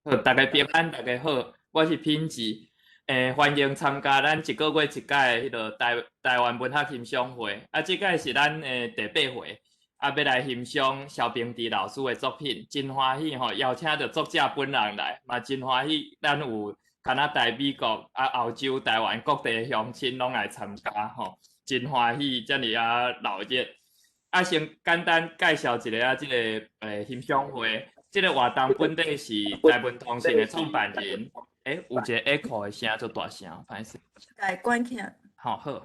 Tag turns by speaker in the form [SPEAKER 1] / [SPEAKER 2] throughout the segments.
[SPEAKER 1] 好，大家平安，大家好，我是品志，歡迎參加咱一個月一擺彼个台灣文學欣賞會。啊，這擺是咱的第八回，啊，欲來欣賞蕭平治老師的作品，真歡喜吼，邀請著作者本人來，嘛真歡喜，咱有加拿大、美國、啊、澳洲、台灣各地的鄉親攏來參加吼，真歡喜，遮爾仔鬧熱。啊，先簡單介紹一下這个欣賞會。這个活動本底是台文通信的創辦人，有一个 echo 的聲足大聲，歹勢。
[SPEAKER 2] 共關起來。
[SPEAKER 1] 好好。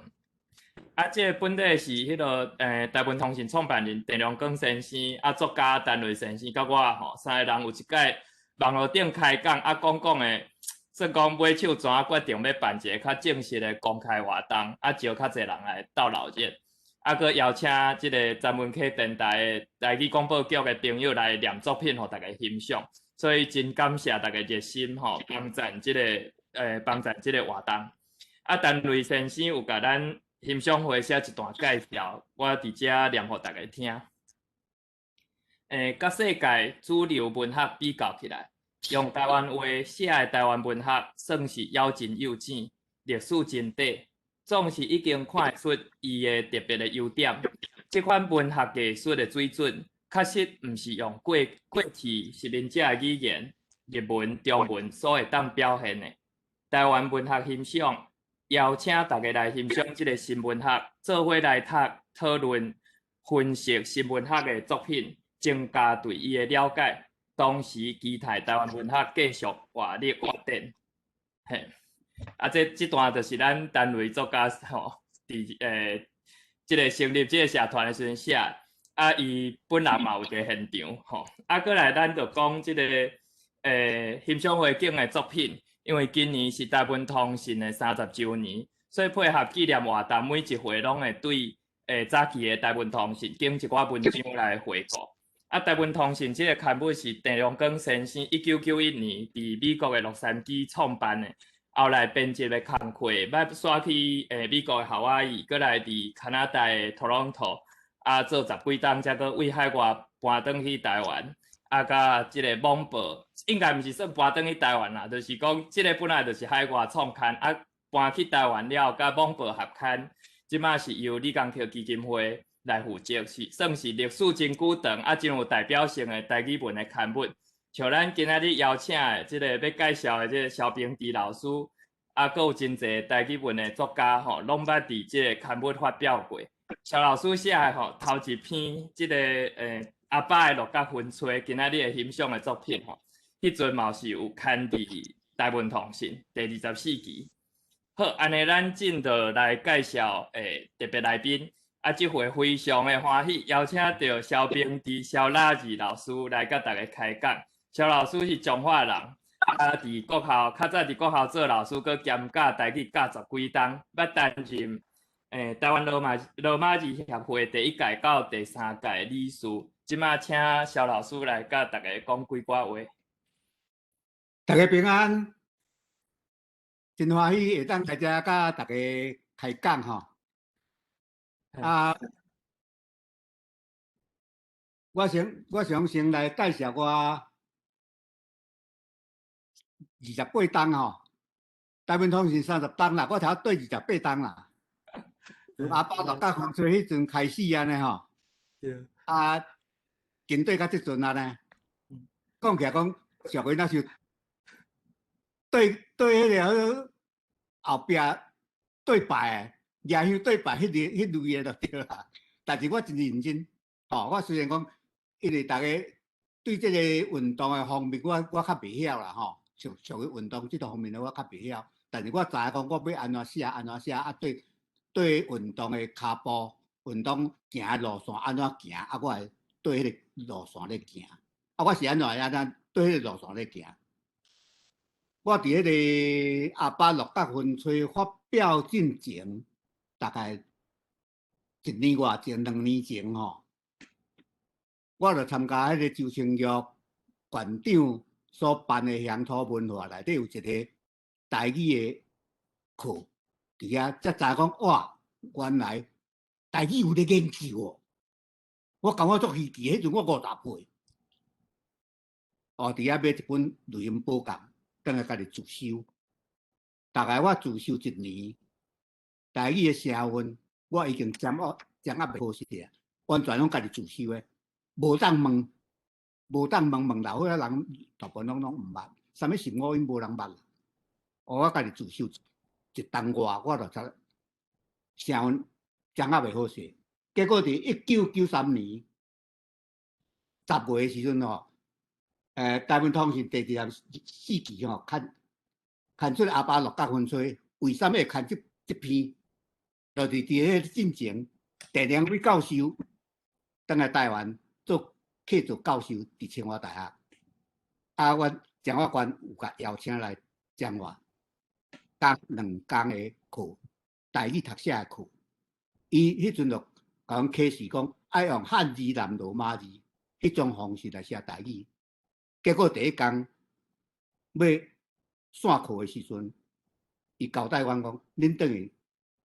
[SPEAKER 1] 啊，這个本底是彼个台文通信創辦人鄭良光先生，啊，作家陳瑞先生，佮我吼三个人有一擺網路頂開講，啊，講講的，算講尾手怎決定欲辦一个較正式的公開活動，啊，招較濟人來鬥鬧熱。啊，閣邀請這个專門客電台的台語廣播局的朋友來念作品，予大家欣賞。所以真感謝大家熱心吼，幫贊這个幫贊這个活動。啊，陳瑞先生有共咱欣賞會寫一段介紹，我佇遮念予大家聽。佮世界主流文學比較起來，用台灣話寫的台灣文學算是猶真幼淺，歷史真短。總是已經看會出伊的特別的優點。這款文學藝術的水準，確實毋是用過去殖民者的語言，日文、中文所會當表現的。台灣文學欣賞，邀請大家來欣賞這个新文學，做伙來讀、討論、分析新文學的作品，增加對伊的了解。同時期待台灣文學繼續活力發展。嘿。啊，這段就是咱單位作家吼，佇這个成立這个社團的時陣寫，啊，伊本人嘛有佇現場吼。啊，閣來咱就講這个欣賞會景的作品，因為今年是台文通信的30週年，所以配合紀念活動，每一回攏會對早期的台文通信揀一寡文章來回顧。啊，台文通信這个刊物是鄭良光先生1991年佇美國的洛杉磯創辦的。後來編輯的工課，捌徙去美國的夏威夷，閣來佇加拿大的多倫多，啊做十幾冬，才閣對海外搬轉去台灣，啊，佮這个網報，應該毋是算搬轉去台灣啦，就是講這个本來就是海外創刊，啊搬去台灣了，佮網報合刊，這馬是由李江樵基金會來負責，是算是歷史真久長，啊真有代表性的台語文的刊物。像咱今仔日邀請的這個欲介紹的這个蕭平治老師，啊，閣有真濟台語文的作家吼，攏捌佇這个刊物發表過。蕭老師寫的吼，頭一篇這个阿爸的鹿角薰吹，今仔日會欣賞的作品吼，彼陣嘛是有刊佇台文通信第24期。好，按呢咱進度來介紹特別來賓。啊，這回非常的歡喜，邀請著蕭平治蕭拉二老師來佮大家開講。蕭老師是彰化人，啊，佇國校較早佇國校做老師，閣兼教台語教十幾冬，捌擔任台灣羅馬字協會第一屆到第三屆理事。這馬請蕭老師來佮大家講幾寡話。
[SPEAKER 3] 大家平安，真歡喜會當來遮佮大家開講吼。啊，我想先來介紹我28冬吼，台文通信30冬啦，我頭對28冬啦。阿爸鹿角薰吹彼陣開始按呢吼，啊，緊對到這陣按呢，講起來講，社會若是對對彼个後壁對拜的，舉香對拜彼類的就對啦。但是我真認真，吼，我雖然講，因為逐家對這个運動的方面，我較袂曉啦吼。屬於運動這個方面的我較袂曉，但是我知影講我欲按怎寫，按怎寫啊？對對，運動的跤步，運動行的路線按怎行，啊，我會對彼个路線咧行。啊，我是按怎按怎對彼个路線咧行。我佇彼个阿爸鹿角薰吹發表進前，大概一年外前、2年前吼，我就參加彼个周清玉館長所辦的鄉土文化內底有一個台語的課，佇遐才知講哇，原來台語有咧研究哦。我感覺足稀奇，彼陣我50歲，哦，佇遐買一本錄音寶鑑，轉來家己自修。大概我自修一年，台語的聲韻我已經掌握掌握袂好勢啊，完全攏家己自修的，無當問，無當問問老歲仔人，大部分攏毋捌，啥物十五音無人捌。我家己自修一冬外，我就才聲韻掌握袂好勢。結果佇1993年10月的時陣吼，台文通訊第24期吼，刊刊出阿巴鹿角薰吹，為啥物會刊這篇？就是佇彼个進前，鄭良偉教授轉來台灣做客座教授，佇清華大學。啊，阮蔣法官有共邀請來講話，講兩工的課，台語讀寫的課。伊彼陣就共阮啟示講，愛用漢字南羅馬字彼種方式來寫台語。結果第一工欲散課的時陣，伊交代阮講，恁轉去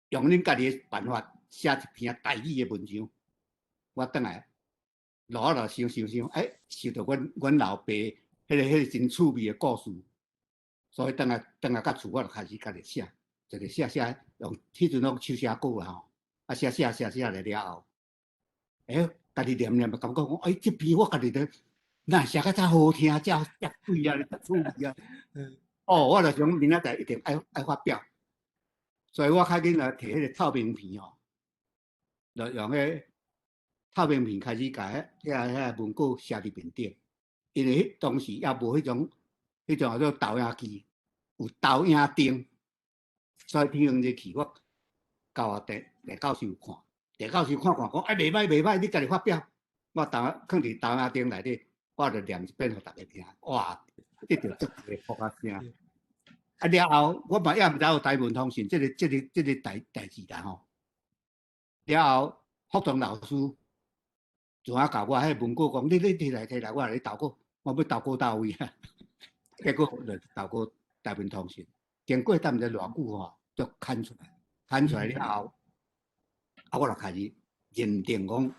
[SPEAKER 3] 用恁家己的辦法寫一篇台語的文章。我轉來，落仔落想想想，欸，想著阮老爸彼个真趣味的故事，所以轉來到厝，我就開始家己寫，一个寫寫，用彼陣攏手寫稿啦吼，啊寫寫寫寫了後，欸，家己念念就感覺講，欸，這篇我家己咧，哪寫甲遮好聽，遮遮水啊，遮趣味啊。哦，我就想明仔載一定愛發表，所以我較緊來摕彼个透明片吼，就用彼透明片開始共遐文稿寫佇面頂，因為彼當時猶無彼種叫做投影機，有投影燈，所以天光日去我交予鄭鄭教授看，鄭教授看看講，哎，袂䆀袂䆀，你家己發表，我投囥佇投影燈內底，我就念一遍予大家聽，哇，得著足濟噗仔聲。啊了後，我嘛猶毋知有台文通訊這個代誌啦吼。了後，福堂老師就啊共我彼文稿講，你摕來摕來，我來你投稿，我欲投稿佗位啊？結果就投稿台文通訊，經過等毋知偌久吼，就刊出來，刊出來了後，啊，我就開始認定講，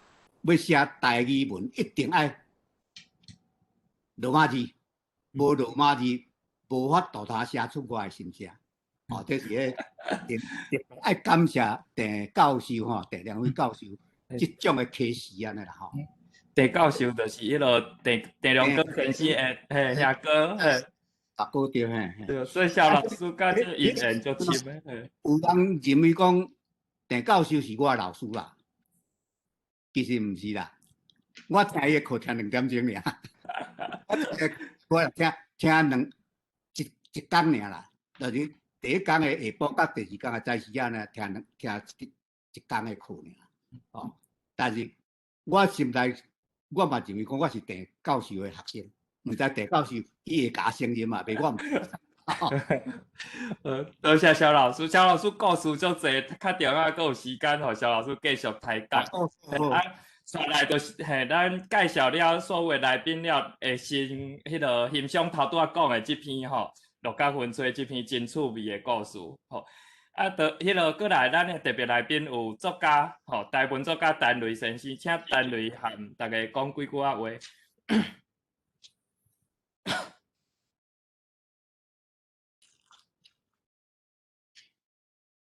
[SPEAKER 3] 欲寫台語文一定愛羅馬字，無羅馬字無法度通寫出我的心聲。哦，這是彼個愛感謝鄭教授吼，鄭良偉教授這種的啟示按呢啦吼。
[SPEAKER 1] 鄭教授就是彼个鄭良光先生的嘿兄哥嘿。
[SPEAKER 3] 阿哥對嘿。
[SPEAKER 1] 對，所以蕭老師佮這個姻緣足深的。
[SPEAKER 3] 有人認為講鄭教授是我的老師啦，其實毋是啦，我聽伊的課聽兩點鐘爾，我聽聽兩一一工爾啦，就是第一工的下晡佮第二工的早時仔呢，聽兩聽一一工的課爾。哦，但是我心內我嘛認為講我是鄭教授的學生，毋知鄭教授伊會共我承認嘛？袂我毋知。
[SPEAKER 1] 多謝蕭老師，蕭老師故事足濟，較重要閣有時間，予蕭老師繼續抬槓。啊，紲來就是嘿，咱介紹了所有來賓了，會先彼个欣賞頭拄仔講的這篇吼，鹿角薰吹這篇真趣味的故事吼。啊，著彼个閣來，咱的特別來賓有作家吼，台文作家陳雷先生，請陳雷和大家講幾句仔話。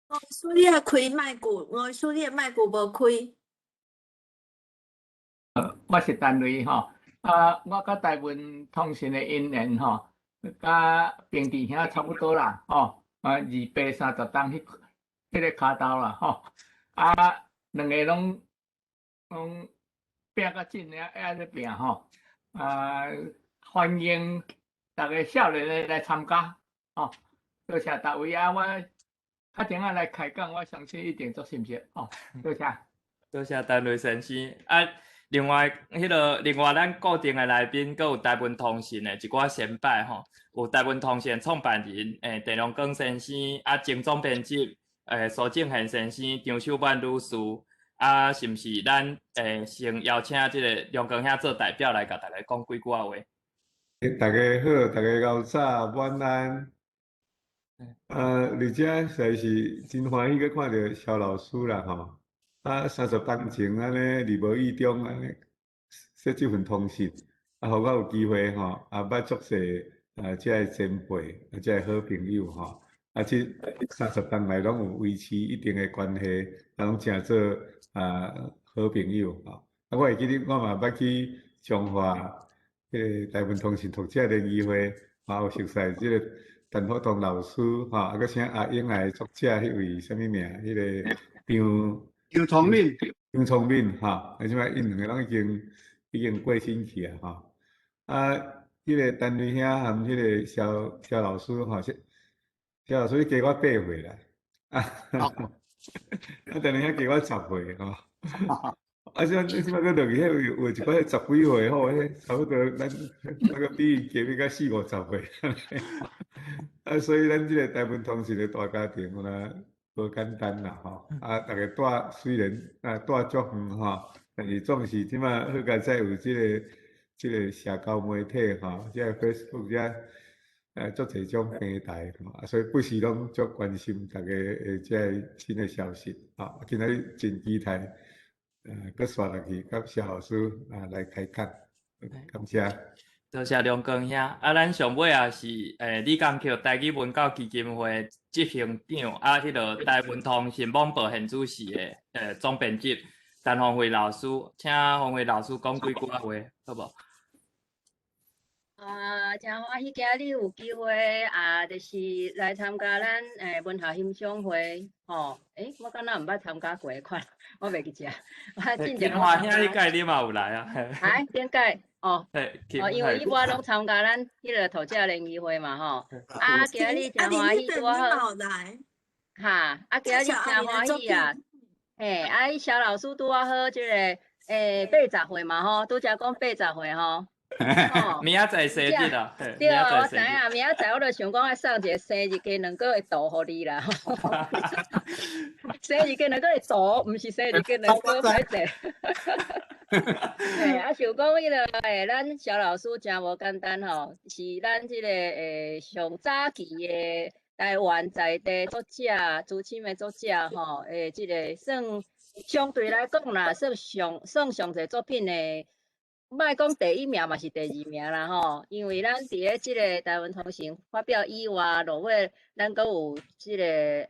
[SPEAKER 2] 吳醫師，你愛開麥克，吳醫師，你的麥克無開。
[SPEAKER 4] 我是陳雷吼，啊，我佮台文通訊的姻緣吼，佮平治兄差不多啦，吼，啊，二八三十冬彼个跤頭啦，吼，啊，兩个攏拼甲盡爾，還咧拼吼，啊，歡迎逐个少年的來參加，吼，多謝逐位啊，我較前仔來開講，我相信一定足親切，吼，多謝。
[SPEAKER 1] 多謝陳雷先生，啊。另外，彼个另外咱固定的來賓，閣有台文通訊的一寡先輩吼，有台文通訊創辦人，鄭良光先生，啊，前總編輯，蘇正賢先生，張秀曼女士，啊，是毋是咱先邀請這个良光兄做代表來共大家講幾句仔話？
[SPEAKER 5] 大家好，大家𠢕早，晚安。佇遮實在是真歡喜，閣看著蕭老師啦吼。啊，30冬前按呢，佇無意中按呢，寫這份通訊，啊，予我有機會吼，啊，捌足濟啊，這个前輩，啊，這个好朋友吼，啊，這30冬來攏有維持一定的關係，啊，攏誠做啊好朋友吼。啊，我會記得我嘛捌去彰化，彼个台文通訊讀者聯誼會，嘛有熟似這个陳福東老師吼，啊，閣請阿英來作者彼位啥物名？彼个張
[SPEAKER 3] 張聰敏，
[SPEAKER 5] 張聰敏吼，啊，這擺𪜶兩个攏已經過身去啊吼。啊，彼个陳瑞兄含彼个蕭蕭老師吼，蕭蕭老師加我8歲啦，啊，啊，陳瑞兄加我10歲吼。啊，這這擺閣落去，彼有一寡十幾歲吼，彼差不多咱那個比伊加欲甲四五十歲。啊，所以咱這个台文通訊的大家庭，有若無簡單啦吼。啊，逐家蹛雖然啊蹛足遠吼，但是總是這擺好佳哉有這個社交媒體吼，這个 Facebook 遮足濟種平台吼，啊，所以不時攏足關心逐家的這个新的消息吼。今仔日真期待，閣紲落去，佮蕭老師啊來開講，感謝。
[SPEAKER 1] 多謝梁光兄。啊，咱上尾也是李江橋台語文教基金會執行長，啊，彼个台文通訊網報現主時的總編輯陳芳惠老師，請芳惠老師講幾句仔話，好無？
[SPEAKER 6] 啊，誠歡喜今日有機會啊，就是來參加咱文學欣賞會吼。欸，我敢若毋捌參加過款，我袂記得。我進前
[SPEAKER 1] 金華兄，彼屆你嘛有來啊？
[SPEAKER 6] 哎，頂屆哦，哦，因為以往攏參加咱彼个讀者聯誼會嘛吼。啊，今日誠歡喜拄好。哈，啊，今日誠歡喜啊！嘿，啊，蕭老師拄仔好這个80歲嘛吼，拄才講80歲吼。
[SPEAKER 1] 明仔載生日啦！
[SPEAKER 6] 對啊，我知影，明仔載我就想講愛送一个生日雞卵糕的圖予你啦。生日雞卵糕的圖，毋是生日雞卵糕歹勢。嘿，啊，想講彼个咱蕭老師誠無簡單吼，是咱這个上早期的台灣在地作者、資深的作者吼，這个算相對來講啦，算上算上濟作品的。莫講第一名嘛是第二名啦吼，因為咱佇咧這个台灣通訊發表以外，落尾咱閣有這个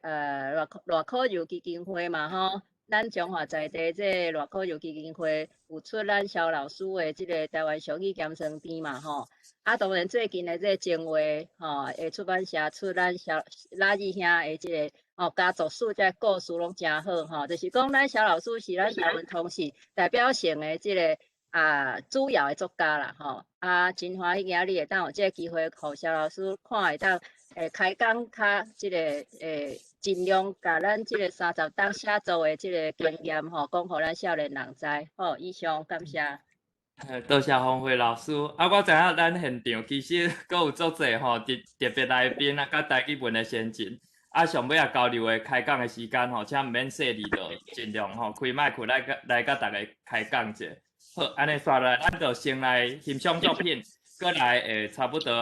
[SPEAKER 6] 賴可柔基金會嘛吼，咱彰化在地這个賴可柔基金會有出咱蕭老師的這个台灣俗語鹹酸甜嘛吼，啊當然最近的這个前話吼，的出版社出咱蕭拉二兄的這个家族史這个故事攏誠好吼，就是講咱蕭老師是咱台灣通訊代表性的這个主要的作家啦，吼，啊，真歡喜今仔日會當有這个機會，予蕭老師看會當開講較這个盡量共咱這个30冬寫作的這个經驗吼，講予咱少年人知。好，以上感謝。
[SPEAKER 1] 多謝芳惠老師。啊，我知影咱現場其實閣有足濟吼特別來賓啊，佮台語文的先進。啊，上尾仔交流的開講的時間吼，請毋免細膩，就盡量吼開麥克來佮大家開講一下。好，按呢紲來，咱就先來欣賞作品，閣來會差不多予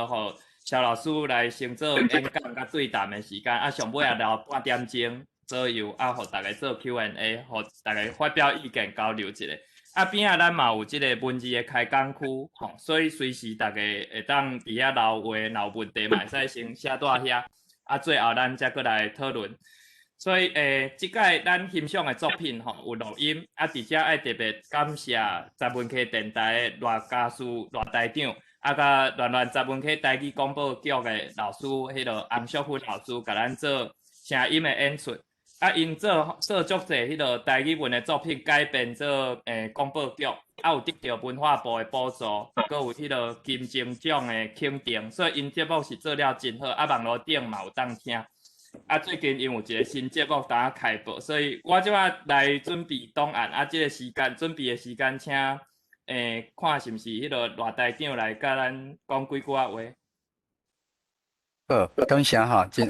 [SPEAKER 1] 蕭老師來先做演講佮對談的時間。啊，上尾仔留半點鐘左右，啊，予大家做 Q&A，予大家發表意見交流一下。啊，邊仔咱嘛有這个文字的開講區，吼，所以隨時大家會當佇遐留話，若有問題嘛會使先寫佇遐。啊，最後咱才閣來討論。所以，這擺咱欣賞的作品吼有錄音，啊，佇遮愛特別感謝十文溪電台的賴家樹賴台長，啊，佮亂亂十文溪台語廣播劇的老師，彼个洪淑芬老師，共咱做聲音的演出。啊，𪜶做做足濟彼个台語文的作品改編做廣播劇，啊，有得著文化部的補助，閣有彼个金鐘獎的肯定，所以𪜶節目是做了真好，啊，網路頂嘛有當聽。啊，最近𪜶有一个新節目當開播，所以我這擺來準備檔案，啊，這个時間準備的時間，請看是毋是彼个賴台長來佮咱講幾句仔話。
[SPEAKER 7] 好，感謝哈，真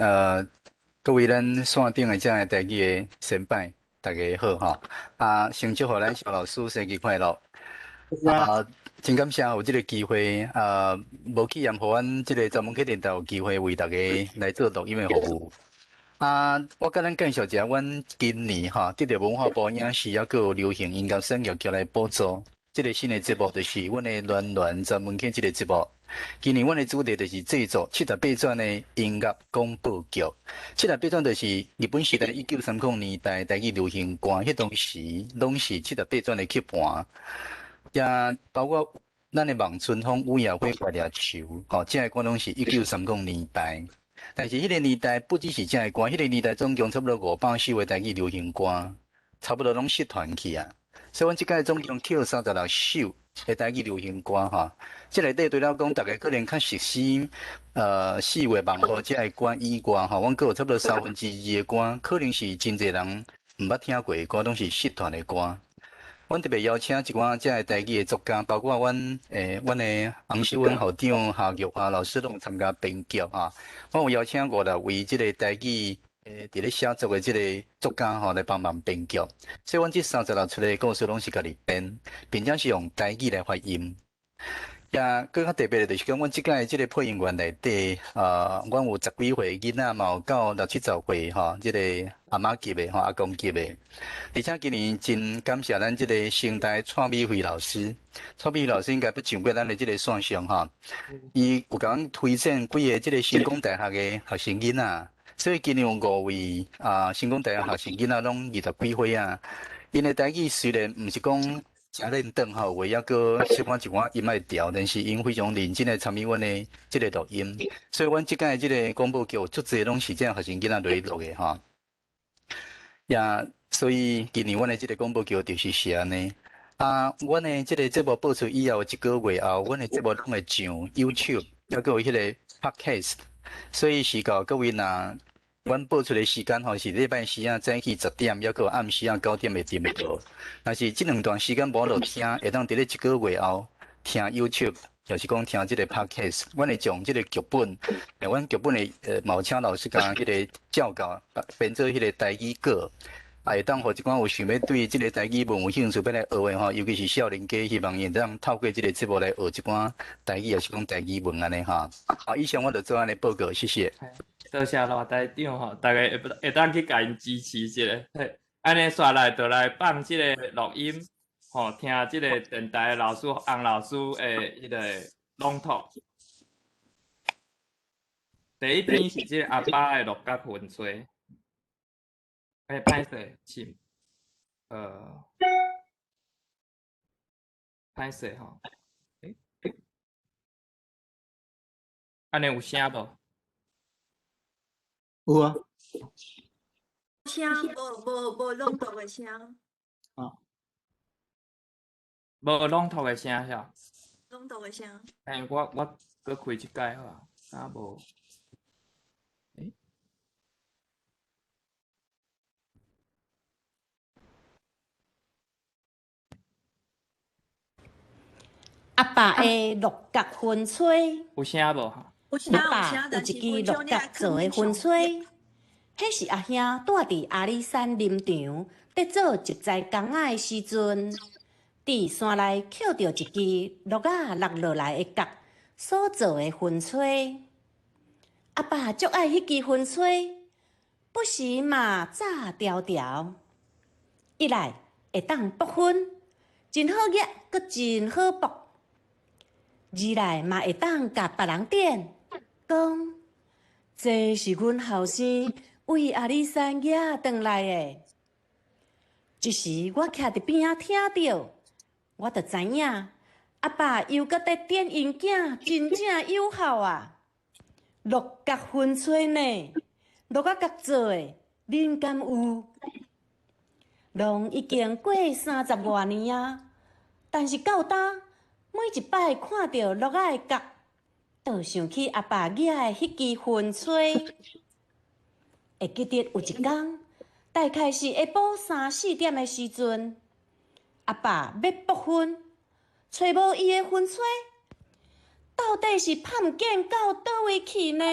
[SPEAKER 7] 各位咱線頂的這个台語的先輩，大家好吼。啊，先祝予咱蕭老師生日快樂。啊，真感謝有這个機會，啊，無去嫌予阮這个十文溪電台有機會為大家來做錄音的服務。啊，我佮咱介紹一下，阮今年吼得著文化部影視抑閣有流行音樂產業局來補助。這个新的节目就是阮的暖暖专门剧這个节目。今年阮的主题就是制作七十八转的音乐广播剧。七十八转就是日本时代1930年代台语流行歌，彼当时拢是七十八转的曲盘，也包括咱的望春风、雨夜花、月掠树，吼，这个歌拢是1930年代。但是彼个年代不只是这个歌，彼个年代总共差不多500首的台语流行歌，差不多拢失传去啊。所以，阮这届总共捡36首的台语流行歌吼。这内底除了讲，大家可能较熟悉，四月望雨这个歌以外吼，阮阁有差不多三分之二的歌，可能是真济人毋捌听过的歌，拢是失传的歌。阮特别邀请一寡这个台语的作家，包括阮的洪秀恩校长、夏玉华老师拢有参加编剧哈。我有邀请五六位这个台语伫咧写作的这个作家吼来帮忙编剧。所以，阮这36出的故事拢是家己编，并且是用台语来发音。也阁较特别的就是讲，阮这届这个配音员内底，阮有十几岁囡仔，嘛有到六七十岁吼，这个阿嬷级的吼，阿公级的。而且今年真感谢咱这个成大蔡美惠老师，蔡美惠老师应该捌上过咱的这个线上吼，伊有共阮推荐几个这个成功大学的学生囡仔，所以今年有五位啊成功大学学生囡仔拢二十几岁啊，𪜶的台语虽然毋是讲诚认真吼，有的抑阁小可一寡音爱调，但是𪜶非常认真来参与阮的这个录音，所以阮这届这个广播剧有足济拢是这学生囡仔落去录的吼。也所以今年阮的这个广播剧就是按呢。啊，阮的这个节目播出以后一个月后，阮的节目拢会上 YouTube，抑阁有彼个 Podcast，所以是到各位若阮播出的时间吼是礼拜四仔早起10点，抑阁有暗时仔9点的频道。若是这两段时间无法度听，会当伫咧一个月后听 YouTube，就是讲听这个 Podcast。阮会将这个剧本，阮剧本的嘛有请老师共彼个校稿编做彼个台语稿，啊，会当予一寡有想欲对这个台语文有兴趣欲来学的吼，尤其是少年家，希望𪜶会当透过这个节目来学一寡台语，抑是讲台语文按呢吼。好，以上我就做按呢报告，谢谢。
[SPEAKER 1] 多谢罗台长吼，大家会会当去共𪜶支持一下。嘿，按呢煞来就来放这个录音，吼，听这个电台老师洪老师的彼个朗读。第一篇是这个阿爸的鹿角薰吹。欸，歹势，是，歹势吼。欸，按呢有声无？
[SPEAKER 3] 有啊。
[SPEAKER 2] 声无朗读的声。
[SPEAKER 3] 哦。
[SPEAKER 1] 无朗读的声是？
[SPEAKER 2] 朗读的声。
[SPEAKER 1] 欸，我阁开一摆好啊，敢无？欸？
[SPEAKER 8] 阿爸的鹿角薰吹。
[SPEAKER 1] 有声无？
[SPEAKER 8] 阿爸有一支鹿角做的薰吹，彼是阿兄蹛伫阿里山林场伫做植栽工仔的时阵，伫山内捡著一支鹿仔落落来的角所做的薰吹。阿爸足爱彼支薰吹，不时嘛紮牢牢。一来会当撥薰，真好額，閣真好撥；二來嘛會當共別人點，講這是阮後生為阿里山額轉來的。這時我徛佇邊仔聽著，我就知影阿爸猶閣佇點𪜶囝真正有孝啊！鹿角薰吹呢，鹿仔角做的，恁敢有？拢已經過三十外年啊，但是到今每一擺看著鹿仔的角，就想起阿爸額的彼支薰吹。會記得有一工，大概是下晡三四點的時陣，阿爸欲撥薰，揣無伊的薰吹，到底是拍毋見到佗位去呢？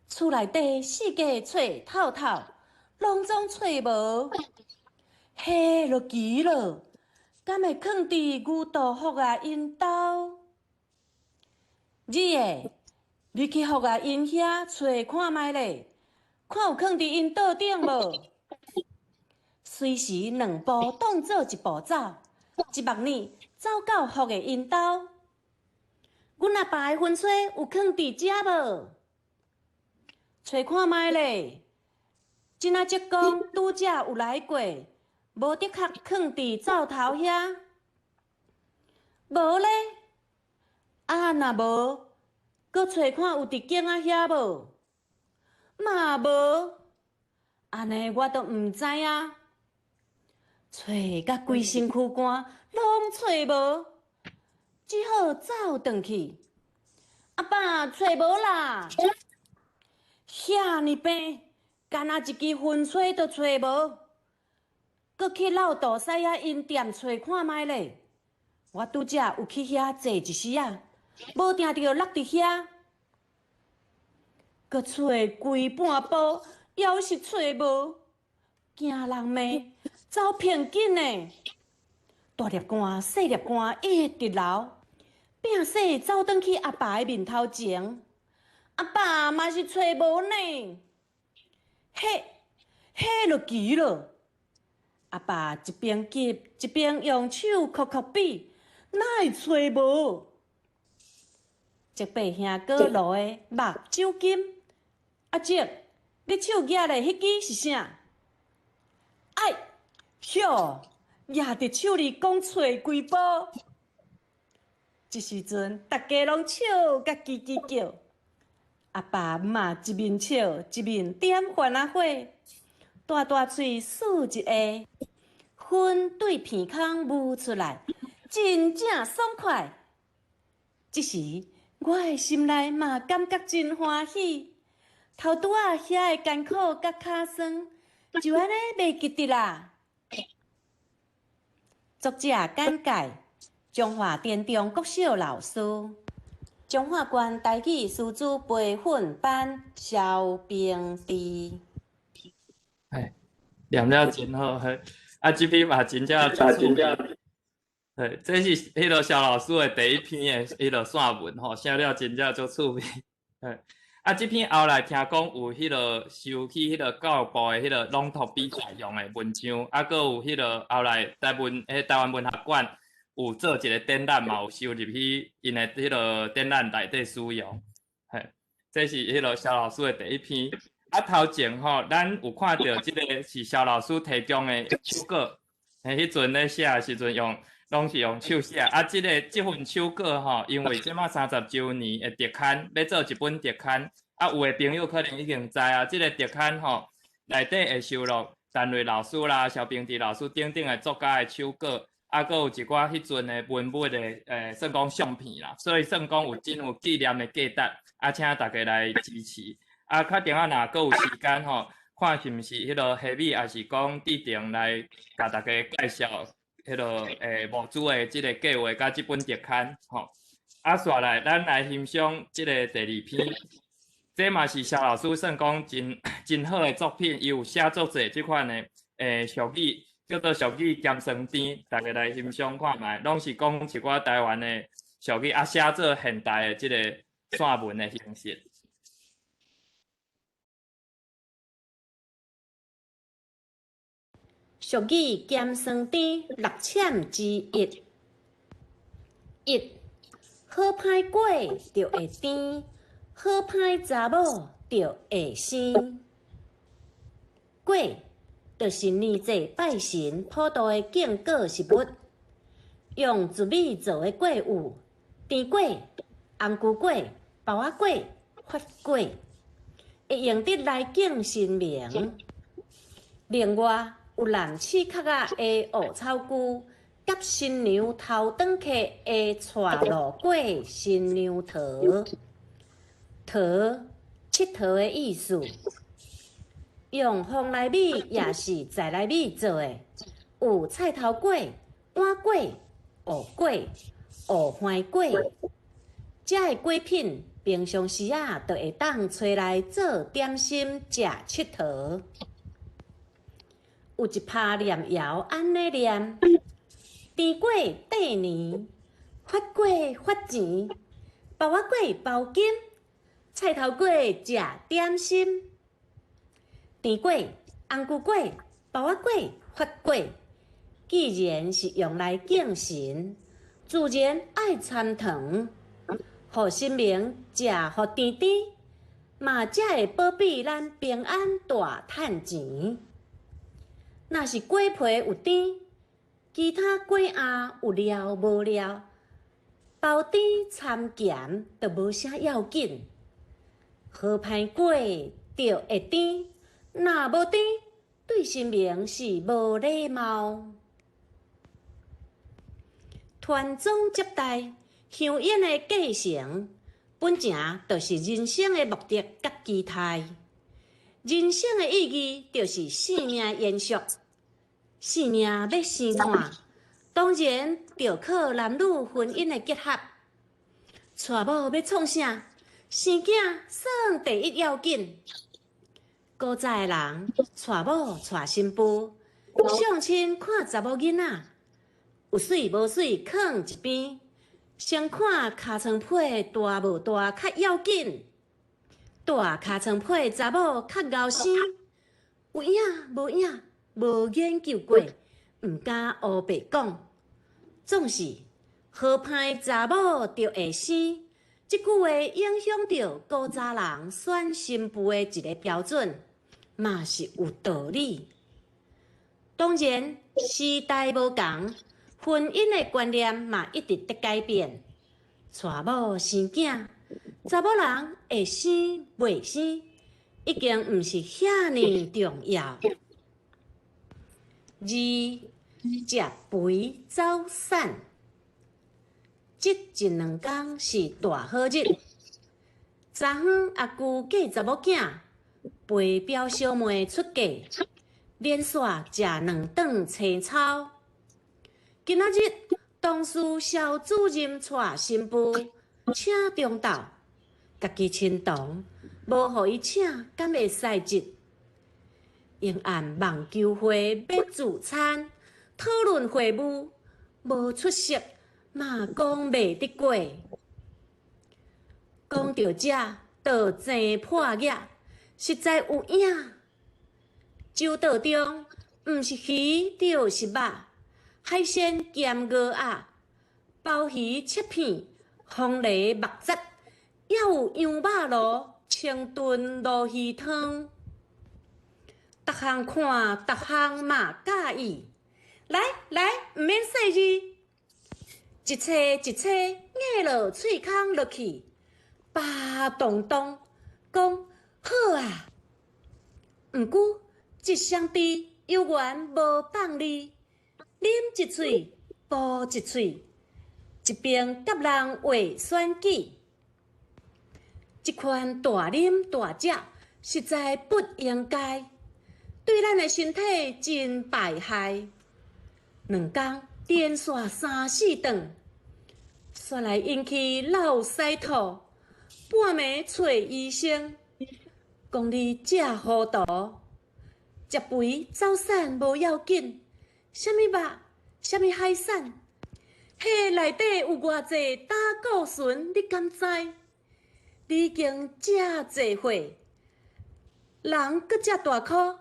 [SPEAKER 8] 厝內底四界揣透透，攏總揣無，彼就奇了，敢會囥佇牛豆福仔𪜶兜？你欸，你去福仔𪜶遐揣看覓咧，看有囥佇𪜶桌頂無？隨時兩步當做一步走，一目膩走到福的𪜶兜。阮阿爸的薰吹有囥佇遮無？揣看覓咧。真阿叔講拄才有來過，無的確囥佇灶頭遐。無咧，啊若無，閣揣看有佇間仔遐無？嘛無，按呢我都毋知影。揣甲規身軀汗，攏揣無，只好走轉去。阿爸，揣無啦！遐爾平，干焦一支薰吹都揣無，閣去老道士仔𪜶店揣看覓咧。我拄才有去遐坐一時仔，無定著落佇遐，閣揣規半晡，猶是揣無，驚人罵，走偏緊的，大粒汗、細粒汗一直流，拼死走轉去阿爸的面頭前，阿爸嘛是揣無呢，彼，彼就奇囉。阿爸一邊急一邊用手抾抾比，哪會揣無？叔伯兄閣落的目睭金，阿叔，你手舉的彼支是啥？哎，唷，攑佇手裡講揣幾晡。這時陣，逐家攏笑甲吱吱叫。阿爸嘛一面笑一面點番仔火，大大喙欶一下，薰對鼻孔霧出來，真正爽快。這時，我的心內嘛感覺真歡喜。頭拄仔遐的艱苦佮跤酸，就按呢袂記得啦。作者簡介：彰化田中國小老師，彰化縣台語師資培訓班蕭平治。
[SPEAKER 1] 嘿，念了真好，嘿，啊，這篇嘛真正足趣味。嘿，這是彼个蕭老師的第一篇的彼个散文吼，寫了真正足趣味。嘿，啊，這篇後來聽講有彼个收去彼個教育部的彼個朗讀比賽用的文章，啊，閣有彼个後來台灣文學館有做一個展覽嘛，有收入去𪜶的彼个展覽內底使用。嘿，這是彼个蕭老師的第一篇。啊，頭前吼，咱有看著這个是蕭老師提供的手稿，嘿，彼陣咧寫的時陣用，攏是用手寫。啊，這份手稿吼，因為這馬30週年的特刊，欲做一本特刊，啊，有的朋友可能已經知啊，這个特刊吼，內底會收錄陳瑞老師啦、蕭平治老師等等的作家的手稿，啊，閣有一寡彼陣的文物的，算講相片啦，所以算講有真有紀念的價值，啊，請大家來支持。啊，較等仔若閣有時間吼，看是毋是彼个夏米，抑是講志成來共大家介紹彼个募資的這个計劃佮這本特刊吼。啊，紲來咱來欣賞這个第二篇，這嘛是蕭老師算講真真好的作品，伊有寫作者這款的俗語，叫做俗語鹹酸甜，大家來欣賞看覓，攏是講一寡台灣的俗語，啊，寫做現代的這个散文的形式。
[SPEAKER 8] 俗語鹹酸甜六攕之一。一，好歹過就會甜，好歹查某就會生。粿就是年節拜神普渡的敬果食物，用糯米做的粿有甜粿、紅龜粿、包仔粿、發粿，會用得來敬神明。另外，有南鼠殼仔的芋草菇，佮新娘頭轉客的娶路粿新娘桃，桃𨑨迌的意思。用蓬萊米也是在來米做的，有菜頭粿、碗粿、芋粿、芋番粿。這个粿品平常時仔就會當揣來做點心食𨑨迌。有一拍念謠按呢念：甜粿綴年，發粿發錢，包仔粿包金，菜頭粿食點心。甜粿、紅龜粿、包仔粿、發粿，既然是用來敬神，自然愛摻糖，予神明食予甜甜，嘛才會保庇咱平安大趁錢。若是粿皮有甜，其他粿仔有料無料，包甜摻鹹就無啥要緊。好歹過就會甜，若無甜，對神明是無禮貌。傳宗接代，香煙的繼承，本正就是人生的目的佮期待。人生的意義就是生命的延續，生命欲生看，當然就靠男女婚姻的結合。娶某欲創啥？生囝算第一要緊。古早的人娶某娶新婦，相親看查某囡仔，有媠無媠囥一邊，先看尻川皮大無大較要緊。大尻川皮查某較𠢕生，有影無影無研究過，毋敢烏白講。總是好歹查某就會生，這句話影響著古早人選新婦的一個標準，嘛是有道理。當然時代無仝，婚姻的觀念嘛一直佇改變。娶某生囝，查某人會生袂生，已經毋是遐爾重要。二，食肥走瘦，這一兩工是大好日。昨昏阿舅嫁查某囝，陪表小妹出嫁，連續食兩頓青草。今仔日同事蕭主任娶新婦，請中晝，家己親同，無予伊請，敢會使節？永安網球會欲聚餐，討論會務，無出席嘛講袂得過。講著這，就生破額，實在有影。酒桌中，毋是魚就是肉，海鮮兼蚵仔，鮑魚切片，鳳梨肉質，猶有羊肉爐、清燉鱸魚湯。逐項看，逐項嘛佮意。來來，毋免細膩，一叉一叉咬落喙空落去，飽當當，講好啊。毋過一雙豬猶原無放字，啉一喙補一喙，一邊佮人畫選舉。這款大啉大食實在不應該，對咱的身體真敗害。兩工連續三四頓，煞來引起落屎吐，半暝揣醫生，講你食糊塗，食肥走瘦無要緊，啥物肉，啥物海產，彼內底有偌濟膽固醇，你敢知？你已經遮濟歲，人閣遮大箍，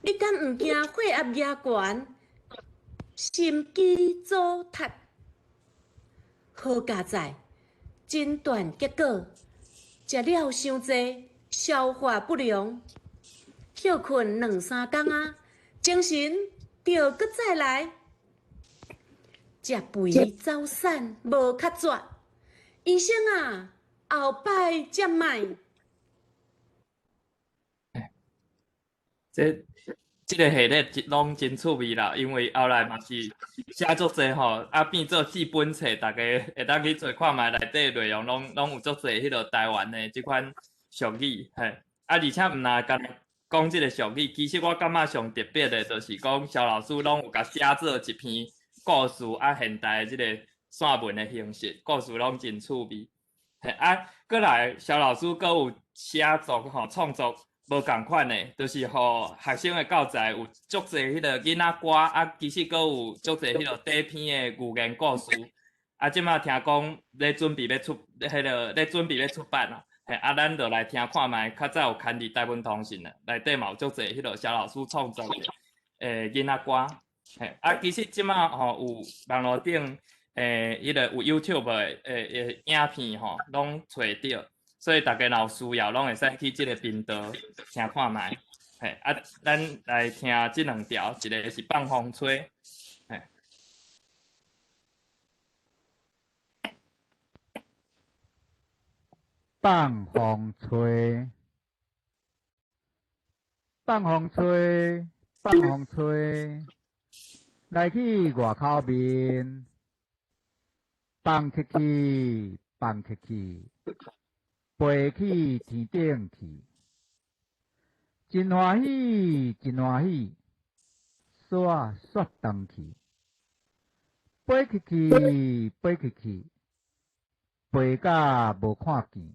[SPEAKER 8] 你敢毋驚血壓夯懸，心肌阻塞？好佳哉，診斷結果，食了傷濟，消化不良，歇睏兩三工仔，精神就閣再來。食肥走瘦無較絕，醫生啊，後擺才莫。
[SPEAKER 1] 這個系列攏真趣味啦，因為後來嘛是寫足濟吼，啊變做四本冊，大家會當去揣看覓，內底內容攏有足濟彼落台灣的這款俗語嘿。啊，而且毋若干講這個俗語，其實我感覺上特別的，就是講蕭老師攏有共寫做一篇故事，啊，現代的這個散文的形式，故事攏真趣味。嘿，啊，閣來蕭老師閣有寫作吼，創作無仝款的，就是予學生的教材有足濟彼個囡仔歌，啊，其實閣有足濟彼個短篇的寓言故事。啊，這馬聽講咧準備欲出，彼個咧準備欲出版啦。嘿，啊，咱就來聽看覓，較早有刊佇台文通訊的，內底嘛有足濟彼個蕭老師創作的囡仔歌。嘿，啊，其實這馬吼有網路頂彼个有 YouTube 的影片吼，攏揣著，所以大家若有需要，攏會使去這个頻道聽看覓。嘿，啊，咱來聽這兩條，一个是放風吹，嘿。
[SPEAKER 9] 放風吹，放風吹，放風吹，來去外口面，放出去，放出去，飛去天頂去，真歡喜，真歡喜，煞煞轉去，飛去去，飛去去，飛甲無看見，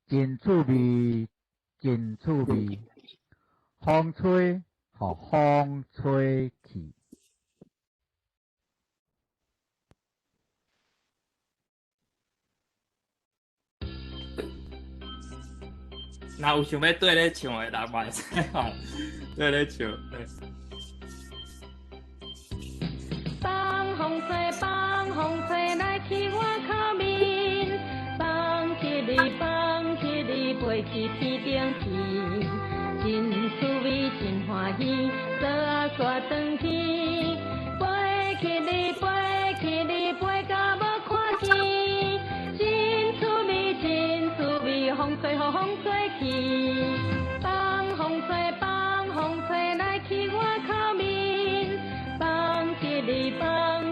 [SPEAKER 9] 真趣味，真趣味，風吹，予風吹去。
[SPEAKER 1] 若有想欲對咧唱的人嘛會使吼，對咧唱。
[SPEAKER 10] 放風吹，放風吹，來去外口面，放起你，放起你，飛去天頂去，真趣味，真歡喜，煞仔煞轉去，飛去你，飛去你，飛甲無看見，真趣味，真趣味，風吹予風吹去，放風吹，放風吹，來去外口面，放起你，放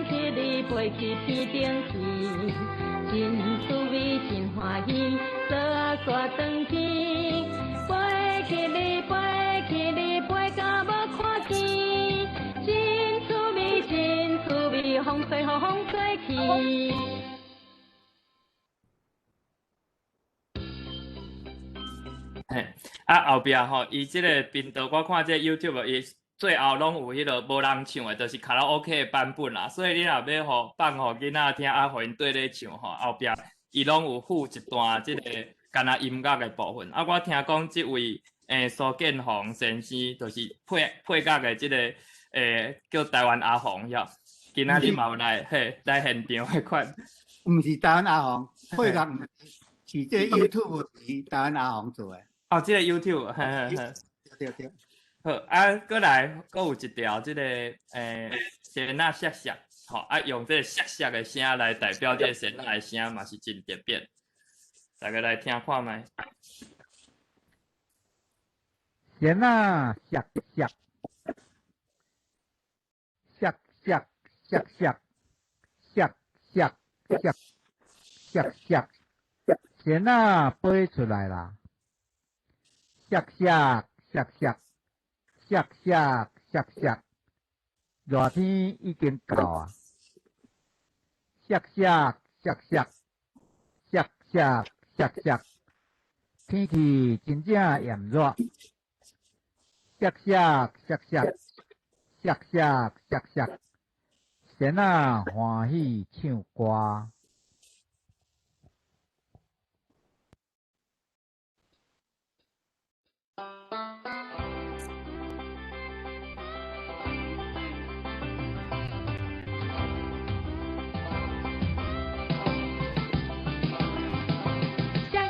[SPEAKER 10] 起你，飛去天頂去，真趣味，真歡喜，煞仔煞轉去，飛去你，飛去你，飛甲無看見，真趣味，真趣味，風吹予風吹去。
[SPEAKER 1] 嘿，啊後壁吼，伊這个頻道我看這个 YouTube，伊最後攏有彼个無人唱的，就是卡拉 OK 的版本啦。所以你若欲放予囡仔聽，啊，予𪜶對咧唱吼，後壁伊攏有附一段這个敢若音樂的部分。啊，我聽講這位蘇建宏先生，就是配樂的這个叫台灣阿紅哟。今仔日嘛有來嘿來現場彼款。
[SPEAKER 3] 毋是台灣阿紅，配樂毋是這個 YouTube 是台灣阿紅做的。
[SPEAKER 1] 哦，這個 YouTube，嘿嘿嘿。
[SPEAKER 3] 對對。
[SPEAKER 1] 好，啊，閣來，閣有一條這个仙仔摔摔，吼，啊，用這个摔摔的聲來代表這个仙仔的聲嘛是真特別。大家來聽看覓。
[SPEAKER 9] 仙仔摔摔，摔摔摔摔，摔摔摔摔摔，仙仔飛出來啦！摔摔摔摔，摔摔摔摔，熱天已經到啊！摔摔摔摔，摔摔摔摔，天氣真正炎熱。摔摔摔摔，摔摔摔摔，仙仔歡喜唱歌。
[SPEAKER 10] 摔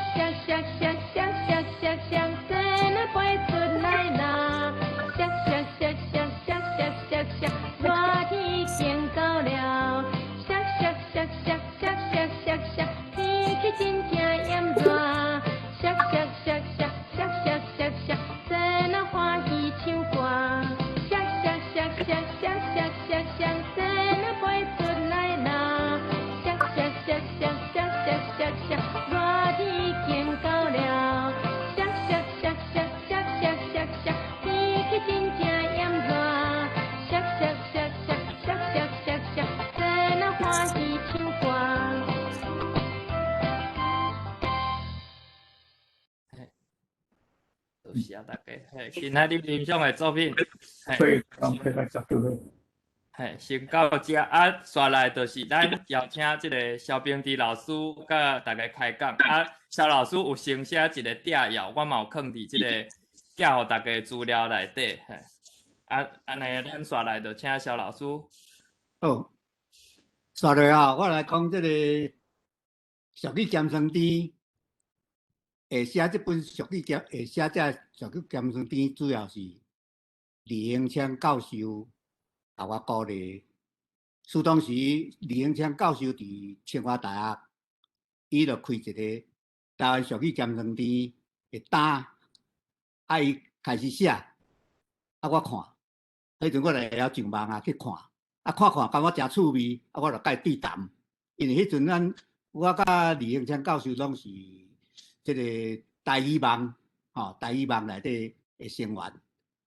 [SPEAKER 10] 摔摔摔摔摔摔摔，仙仔飛出來啦！摔摔摔摔摔摔摔摔，熱天已經到了。摔摔摔摔摔摔摔摔，天氣真正炎熱。摔摔摔摔摔摔摔摔，仙仔歡喜唱歌。摔摔摔摔摔摔摔摔，仙仔飛出來啦！摔摔摔摔摔摔摔摔，熱天已經到了。摔摔摔摔摔摔摔摔，天氣真正炎熱。摔摔摔摔摔摔摔摔，仙仔歡喜唱歌。
[SPEAKER 1] 多謝大家。嘿，今仔日欣賞的作品，
[SPEAKER 4] 配配樂絕對好。
[SPEAKER 1] 嘿，先到這啊，紲來就是咱邀請這个蕭秉治老師佮大家開講啊。蕭老師有先寫一個摘要，我嘛有囥佇這个寄予大家資料內底。嘿，啊，啊，按呢，咱紲來就請蕭老師。
[SPEAKER 3] 好，紲落啊，我來講這个俗語鹹酸甜，會寫這本俗語鹹，會寫這俗語鹹酸甜，主要是李英昌教授共我鼓勵。事當時李英昌教授佇清華大學，伊就開一个台灣俗語鹹酸甜的單，啊，伊開始寫，啊，我看，彼陣我就會曉上網啊去看，啊，看看感覺誠趣味，啊，我就共伊對談。因為彼陣咱我佮李英昌教授攏是這个台語網，吼，台語網內底的成員，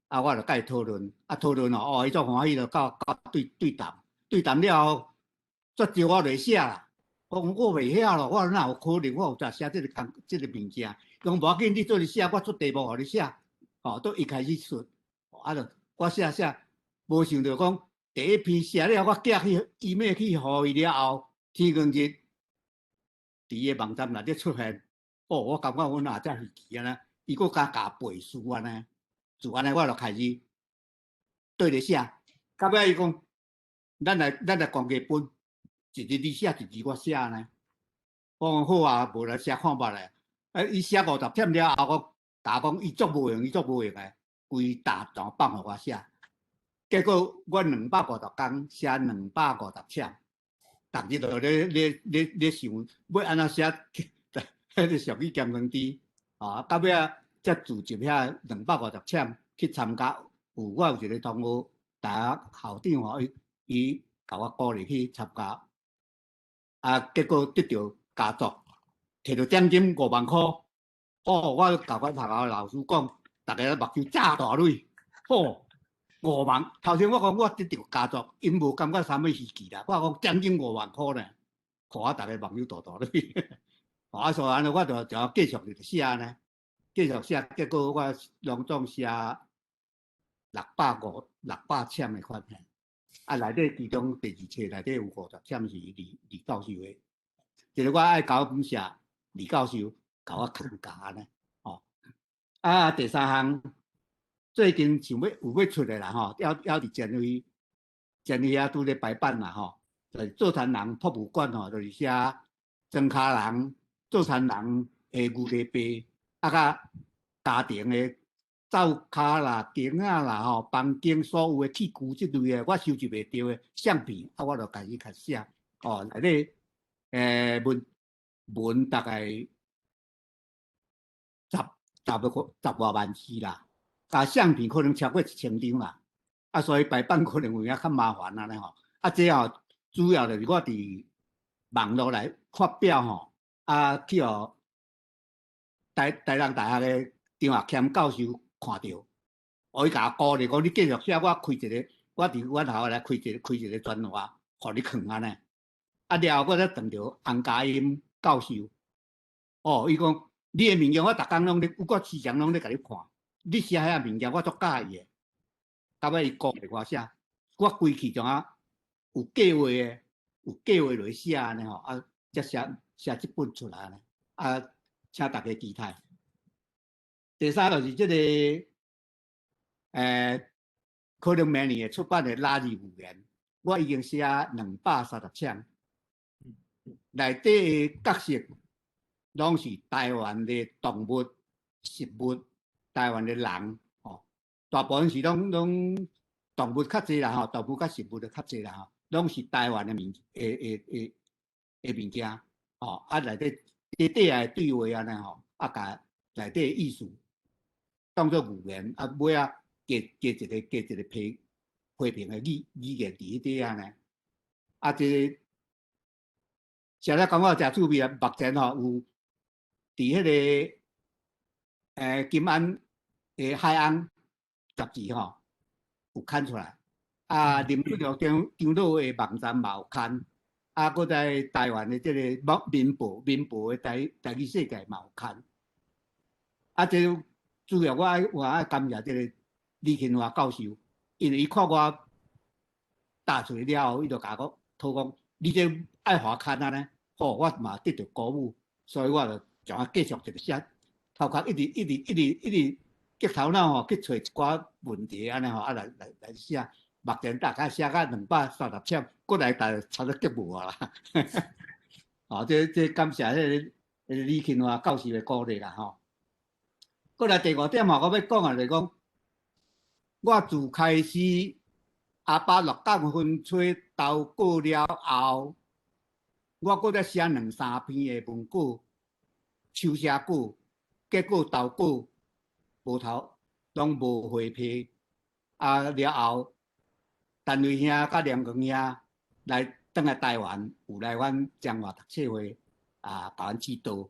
[SPEAKER 3] 啊，我就共伊討論，啊，討論哦，哦，伊足歡喜，就佮佮對對談，對談了後，煞招我來寫啦。我講我袂曉咯，我哪有可能？我有才寫這个工這个物件。伊講無要緊，你做伙寫，我出題目予你寫。吼，都一開始出，啊，就我寫寫，無想著講第一篇寫了，我寄去 email 去予伊了後，天光日佇伊的網站內底出現，哦，我感覺阮也遮稀奇按呢，伊閣敢共背書按呢，自按呢我就開始對咧寫，到尾伊講，咱來公家分，一日你寫，一日我寫按呢。我講好啊，無來寫看覓咧。啊，伊寫50帖了後，我共講伊足無閒，伊足無閒的，規沓全放予我寫。結果我250工寫250帖，逐日就咧咧咧咧想欲按怎寫，彼个俗語鹹酸甜，啊，到尾仔才組織遐兩百五十帖去參加。有我有一个同學，大學校長吼，伊伊共我鼓勵去參加，啊，結果得著佳作，摕著獎金5萬箍。哦，我共阮學校老師講，逐家目睭眨大蕊，吼，五萬。頭先我講我得著佳作，𪜶無感覺啥物稀奇啦。我講獎金五萬箍呢，予我逐家目睭大大蕊。啊，所以按呢，我就就繼續就寫呢，繼續寫，結果我攏總寫650、600簽的款。啊，內底其中第二冊內底有50簽是李李教授的，一个我愛感謝李教授共我囥教按呢，吼。啊，第三項最近想欲有欲出的啦，吼，猶猶佇前位前位遐拄咧排版啦，吼，就是做田人博物館吼，就是寫莊跤人做田人的牛犁爸，啊，佮家庭的灶跤啦、間仔啦、吼、房間所有的器具這類的，我收集袂著的相片，啊，我就開始開始寫，哦，內底文文大概十十個十外萬字啦，加相片可能超過1000張啦，啊，所以排版可能有影較麻煩按呢吼，啊，這吼主要就是我佇網路來發表吼，啊，去予台台南大學的張學謙教授看著，哦，伊共我鼓勵講你繼續寫，我開一个，我佇阮學校來開一个專欄，予你囥按呢。啊了後，我才轉著洪嘉音教授，哦，伊講你的物件我逐工攏咧，我時常攏咧共你看，你寫遐物件我足佮意的。到尾伊鼓勵我寫，我規氣將啊有計劃的，有計劃來寫按呢吼，啊，才寫寫這本出來按呢，啊，請大家期待。第三就是這个，可能明年會出版的《垃圾語言》，我已經寫230簽，內底的角色攏是台灣的動物、食物、台灣的人，吼，大部分是攏攏動物較濟啦，吼，動物佮食物就較濟啦，吼，攏是台灣的物的的的的物件，吼，啊內底底底下對話按呢吼，啊共內底的意思當做語言，啊尾仔加加一个加一个批批評的語語言佇彼底按呢，啊這个寫了感覺誠趣味啊！目前吼有佇彼个金安的海岸雜誌吼有刊出來，啊林俊良長長老的網站嘛有刊，啊，閣在台灣的這个民報民報的台台語世界嘛有刊，啊，這個主要我愛感謝這个李慶華教授，因為伊看我打出來了後，伊就共我討講，你這愛予刊按呢，吼，我嘛得著鼓舞，所以我就將啊繼續一直寫，頭殼一直一直一直一直激頭腦吼去揣一寡問題按呢吼，啊來寫，目前大概寫到230凊，過來大差不多激無啊啦。哦，這感謝彼個李慶華教授的鼓勵啦吼。過來第五點吼，我欲講的就是講，我自開始阿爸鹿港分吹投稿了後，我閣再寫兩三篇的文稿，手寫稿，結果投稿無頭，攏無回批。啊了後，陳瑞兄佮連光兄來轉來台灣，有來阮彰化讀冊會啊，共阮指導。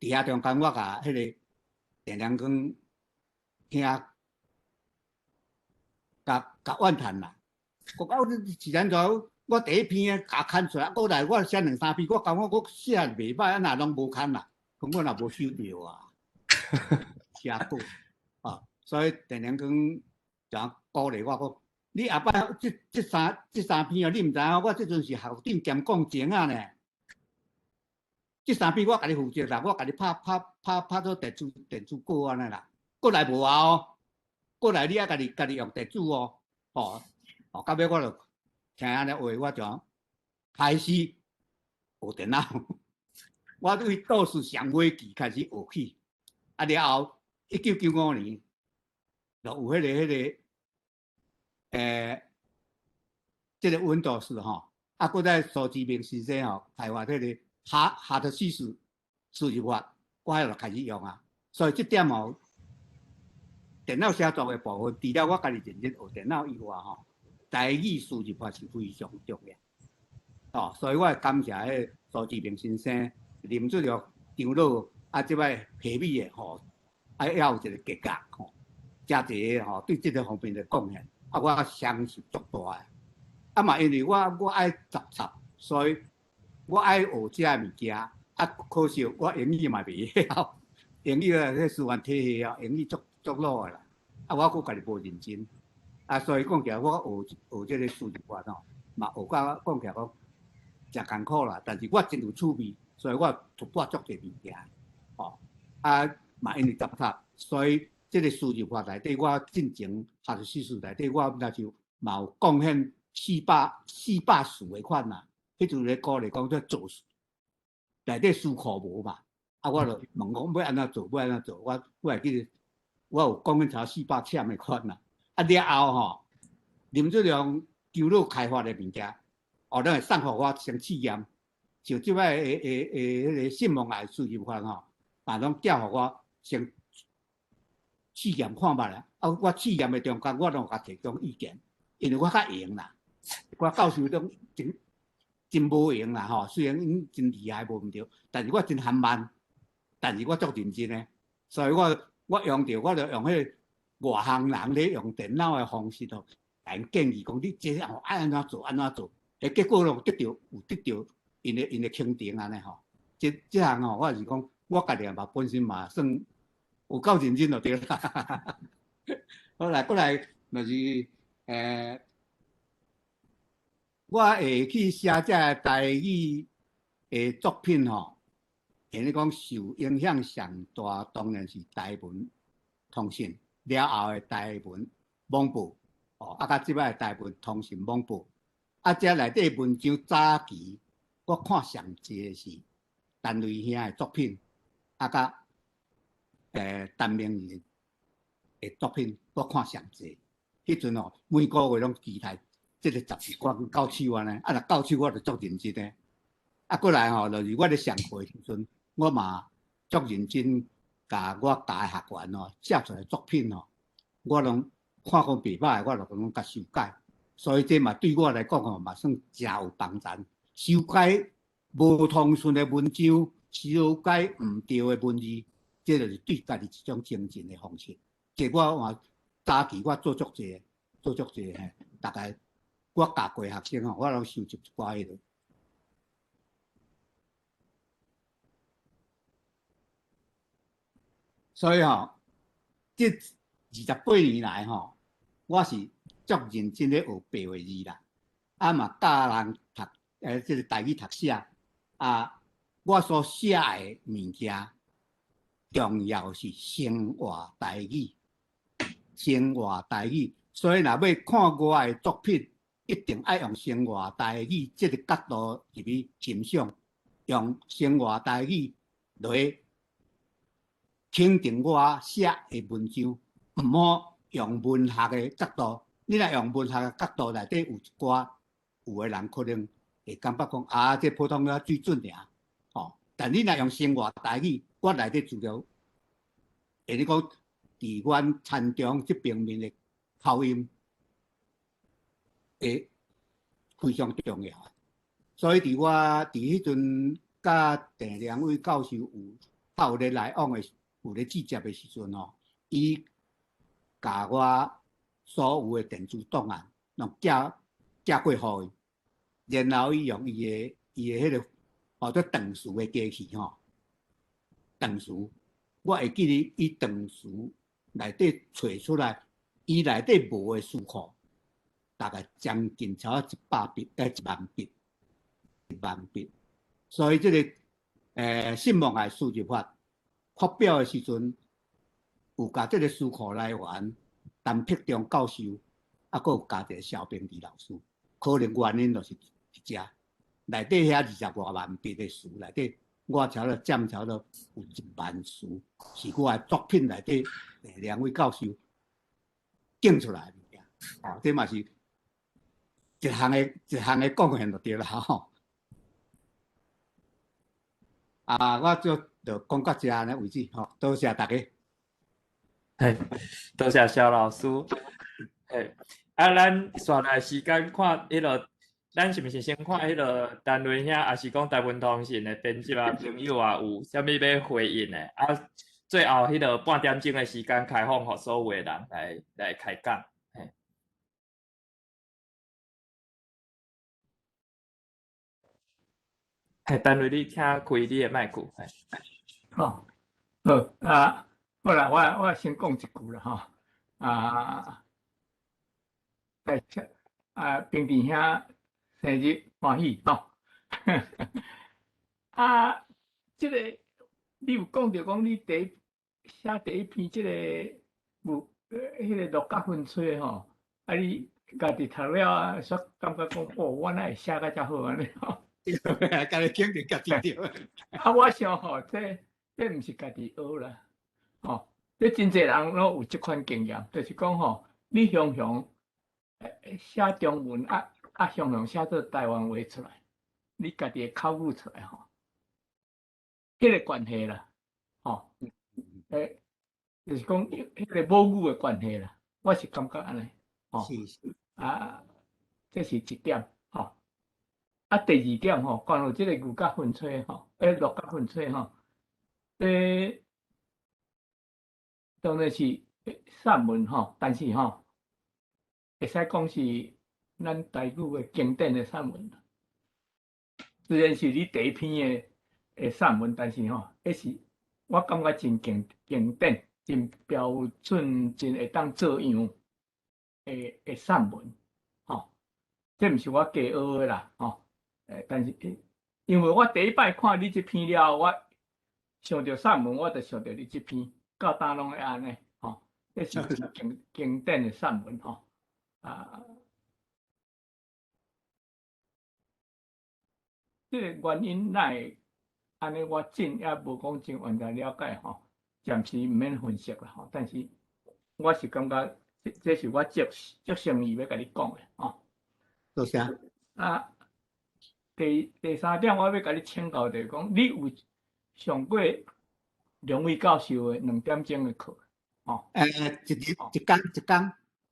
[SPEAKER 3] 佇遐中間，我共彼个鄭良光兄共共怨嘆啦。我講你是按怎？我第一篇共刊出來，過來我寫兩三篇，我感覺我寫袂䆀，啊若攏無刊啦，根本也無收著啊。寫稿啊，所以鄭良光就鼓勵我講，你後擺這三篇啊，你毋知影，我這陣是校長兼講精仔呢。這三篇我共你負責啦，我共你拍做電子稿按呢啦。過來無啊哦，過來你愛家己用電子哦，吼，哦，到尾我就聽按呢話，我就開始學電腦。我對倒數上尾期開始學起，啊了後，1995年就有彼個，這個 Windows 吼，啊，閣再蘇志明先生吼開發彼個哈特西斯輸入法，我彼就開始用啊。所以這點吼，電腦寫作的部分，除了我家己認真學電腦以外吼，台語輸入法是非常重要。哦，所以我會感謝彼個蘇志明先生、林志良長老啊，這擺下米的吼，啊，也有一個格局吼，誠濟個吼對這個方面的貢獻，啊，我相信足大的。啊嘛，因為我愛雜雜，所以我愛學這个物件。啊，可惜我英語嘛袂曉，英語啊，彼師範體系啊，英語足足老的啦。啊，我閣家己無認真，啊，所以講起來，我學學這個輸入法吼，嘛學甲講起來講誠艱苦啦。但是我真有趣味，所以我突破足濟物件。吼，啊，嘛因為雜雜，所以這個輸入法內底，我進前學習書內底，我若是嘛有貢獻400字的款啦。彼陣咧鼓勵講這做內底書庫無嘛，啊，我就問講欲按怎做，欲按怎做，我會記得我有貢獻差400凊的款啦。啊了後吼，林志良求老開發的物件，哦，攏會送予我先試驗，像這擺的彼個信望愛輸入法吼，嘛攏寄予我先試驗看覓啦。啊，我試驗的中間，我攏有共提供意見，因為我較閒啦，我教授攏真真無閒啦吼，雖然𪜶真厲害無毋對，但是我真含慢，但是我足認真的，所以我用著我就用彼個外行人咧用電腦的方式吼，共𪜶建議講你這吼愛按怎做按怎做，結果攏得著有得著𪜶的肯定按呢吼。這項吼，我是講我家己嘛本身嘛算有夠認真就對啦。好來，過來就是我會去寫這个台語的作品吼，按呢講受影響上大，當然是台文通訊了後的台文網報，哦，啊，佮這擺的台文通訊網報，啊，這內底文章早期我看上濟的是陳瑞兄的作品，啊，佮陳明仁的作品，我看上濟。彼陣哦，每個月攏期待這個雜誌關到手按呢，啊，若到手我就足認真的。啊，過來吼，就是我咧上課的時陣，我嘛足認真，共我教的學員吼寫出來作品吼，我攏看講袂䆀，我就攏共修改。所以這嘛對我來講吼，嘛算誠有幫助。修改無通順的文章，修改毋對的文字，這就是對家己一種精進的方式。這我嘛早期我做足濟，做足濟嘿，大概我教過學生吼，我攏收集一寡彼個。所以吼，這28年來吼，我是足認真咧學白話字啦，啊嘛教人讀，這個台語讀寫，啊，我所寫的物件，重要是生活台语，生活台语。所以若欲看我的作品，一定愛用生活台語這个角度入去欣賞，用生活台語來肯定我寫的文章，毋好用文學的角度。你若用文學的角度內底有一寡有的人可能會感覺講啊，這普通話水準爾，吼。但你若用生活台語，我內底資料，會你講，佇阮田中這方面的口音，會非常重要。所以佇我佇彼陣佮鄭良偉教授有較有咧來往的，有咧接觸的時陣吼，伊共我所有的電子檔案攏寄過予伊，然後伊用伊的彼个號做斷詞的機器吼，斷詞，我會記得伊斷詞內底揣出來，伊內底無的詞庫，大概將近超過100筆，1萬筆，1萬筆。所以這个信望愛輸入法發表的時陣，有共這个詞庫來源，陳碧中教授，啊，閣有加一个蕭平治老師，可能原因就是佇遮內底遐20外萬筆的詞內底，我差不多佔差不多有1萬詞，是我的作品內底兩位教授揀出來的物件，哦，這嘛是一項的一項的貢獻就對啦吼。啊，我就講到這按呢為止吼，多謝大家。
[SPEAKER 1] 嘿，多謝蕭老師。嘿，啊，咱紲來時間看彼个，咱是毋是先看彼个陳雷兄，抑是講台文通訊的編輯啊朋友啊，有啥物欲回應的？啊，最後彼个半點鐘的時間開放予所有的人來開講。嘿，嘿，陳雷，你請開你的麥克。嘿，
[SPEAKER 4] 好，好啊。好啦，我先講一句啦吼，啊，啊，平治兄生日歡喜吼，啊，這个你有講著講你第一寫第一篇這个有彼个鹿角分吹吼，啊，你家己讀了啊，煞感覺講哦，我哪會寫甲遮好按呢吼？
[SPEAKER 3] 家己肯定家己對。
[SPEAKER 4] 啊，我想吼，這毋是家己學啦。吼，這真濟人攏有這款經驗，就是講吼，你雄雄寫中文啊啊，雄雄寫做台灣話出來，你家己的口語出來吼，彼个關係啦，吼，就是講彼个母語的關係啦，我是感覺按呢，吼，啊，這是一點，吼，啊，第二點吼，關於這个牛角分吹吼，鹿角分吹吼，當然是散文吼，但是吼，會使講是咱台語的經典的散文。雖然是你第一篇的散文，但是吼，彼是我感覺真經典、真標準、真會當做樣的散文吼。這毋是我加學的啦吼，但是因為我第一擺看你這篇了後，我想著散文，我就想著你這篇。到今攏會按呢，吼，這是經典的散文吼，啊，這个原因哪會按呢？我真也無講真完全了解吼，暫時毋免分析啦吼。但是我是感覺這是我足誠意欲共你講的吼。
[SPEAKER 3] 多謝。
[SPEAKER 4] 啊，第三點我欲共你請教就是講，你有上過兩位教授的2點鐘的課，吼。
[SPEAKER 3] 一工。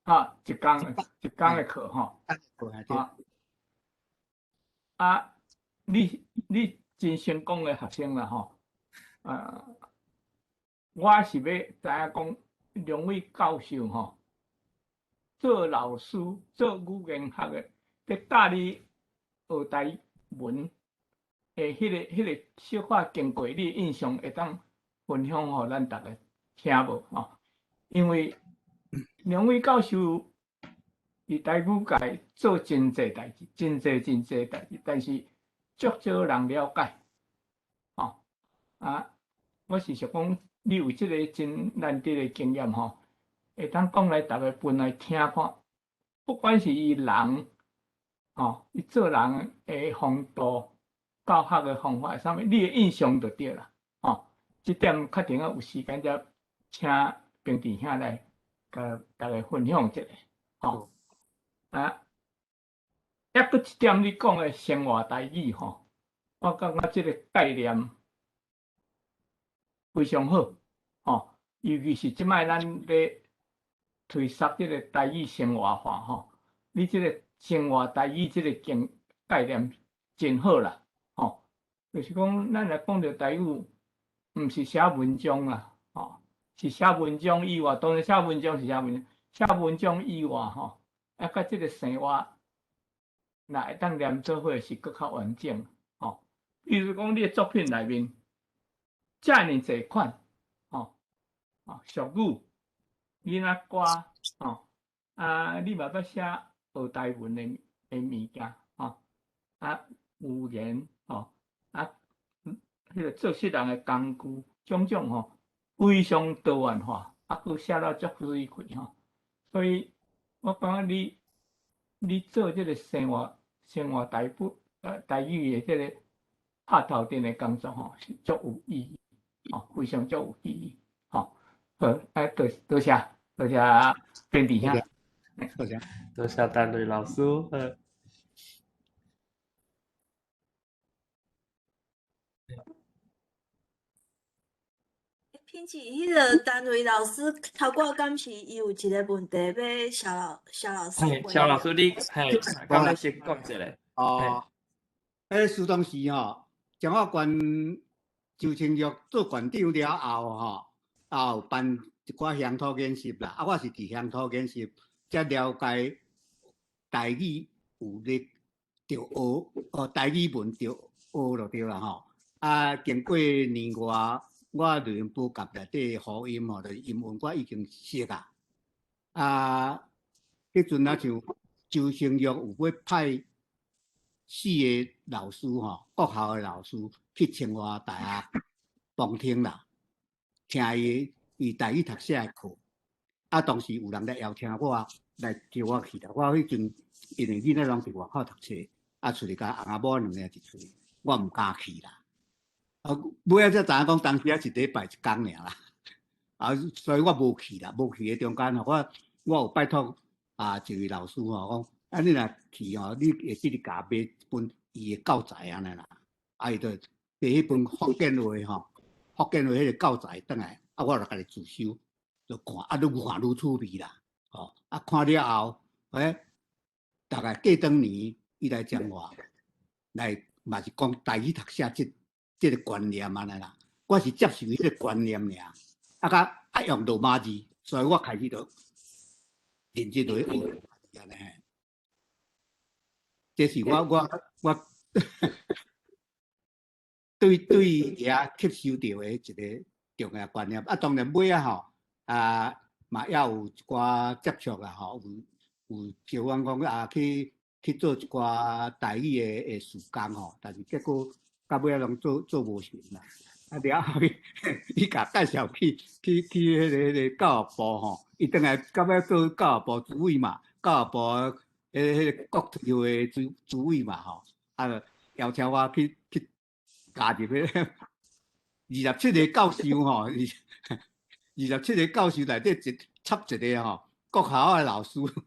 [SPEAKER 4] 啊，一工的課，吼。啊，啊，你真成功的學生啦，吼。啊，我是欲知影講，兩位教授吼，做老師做語言學的，佇教你學台文的彼个小可經過，你的印象會當分享予咱逐家聽無吼？因為兩位教授佇台語界做真濟代誌，真濟真濟代誌，但是足少人了解，吼啊！我是想講，你有這个真難得的經驗吼，會當講來逐家分來聽看，不管是伊人，吼，伊做人的風度、教學的方法啥物，你的印象就對啦，吼。這點確定啊，有時間才請平治兄來共大家分享一下，吼。啊，抑閣一點你講的生活台語吼，我感覺這个概念非常好，吼，尤其是這擺咱咧推捒這个台語生活化吼，你這个生活台語這个經概念真好啦，吼，就是講咱若講著台語，毋是寫文章啦，吼，是寫文章以外，當然寫文章是寫文章，寫文章以外吼，啊，佮這个生活若會當連做伙是閣較完整，吼。比如講，你的作品內面遮爾濟款，吼，啊，俗語、囡仔歌，吼，啊，你嘛捌寫學台文的物件，吼，啊，語言，吼，啊，彼个做穡人的工具，種種吼，非常多元化，啊，閣寫了足水氣吼，所以我感覺你做這个生活台語的這个拍頭陣的工作吼，是足有意義，吼，非常足有意義，吼。好，哎，多多謝，多謝編輯兄，
[SPEAKER 3] 多謝，
[SPEAKER 1] 多謝陳瑞老師。
[SPEAKER 2] 品志，彼个陈瑞老师頭拄敢是伊有一个問題欲蕭老師問。
[SPEAKER 1] 蕭老師，你嘿，敢欲先講一下？
[SPEAKER 3] 哦，彼時當時吼，蔣法官周清玉做縣長了後吼，也有辦一寡鄉土演習啦。啊，我是佇鄉土演習才了解台語有咧著學，哦，台語文著學就對啦吼。啊，經過年外，我內容補習內底呼音吼，就是音韻我已經識啊。啊，彼陣若像周清玉有欲派四个老師吼，國校的老師去清華大學旁聽啦，聽伊台語讀寫的課。啊，當時有人來邀請我來招我去啦。我彼陣因為囡仔攏佇外口讀冊，啊，厝裡共翁仔某兩个一厝，我毋敢去啦。啊，尾仔才知影講當時仔一禮拜一工爾啦。啊，所以我無去啦，無去的中間吼，我有拜託啊一位老師吼，講啊，你若去吼，你會記得共買一本伊的教材按呢啦。啊，伊就買彼本福建話吼，福建話彼个教材轉來，啊，我就家己自修，就看，啊，愈看愈趣味啦，吼，啊，看了後，欸，大概過當年伊來講話，來嘛是講台語讀寫這个觀念按呢啦，我是接受彼个觀念爾，啊，佮愛用羅馬字，所以我開始就認真落去學按呢。這是我對遐吸收著的一个重要觀念。啊，當然尾仔吼，啊嘛也有一寡接觸啦吼，有招阮講啊去做一寡台語的事工吼，但是結果到尾仔攏做無成啦。啊了後，伊共介紹去彼个教育部吼，伊轉來到尾做教育部主委嘛，教育部彼个國推會主委嘛吼，啊邀請我去加入彼个27个教授吼，27个教授內底一插一个吼，國校的老師，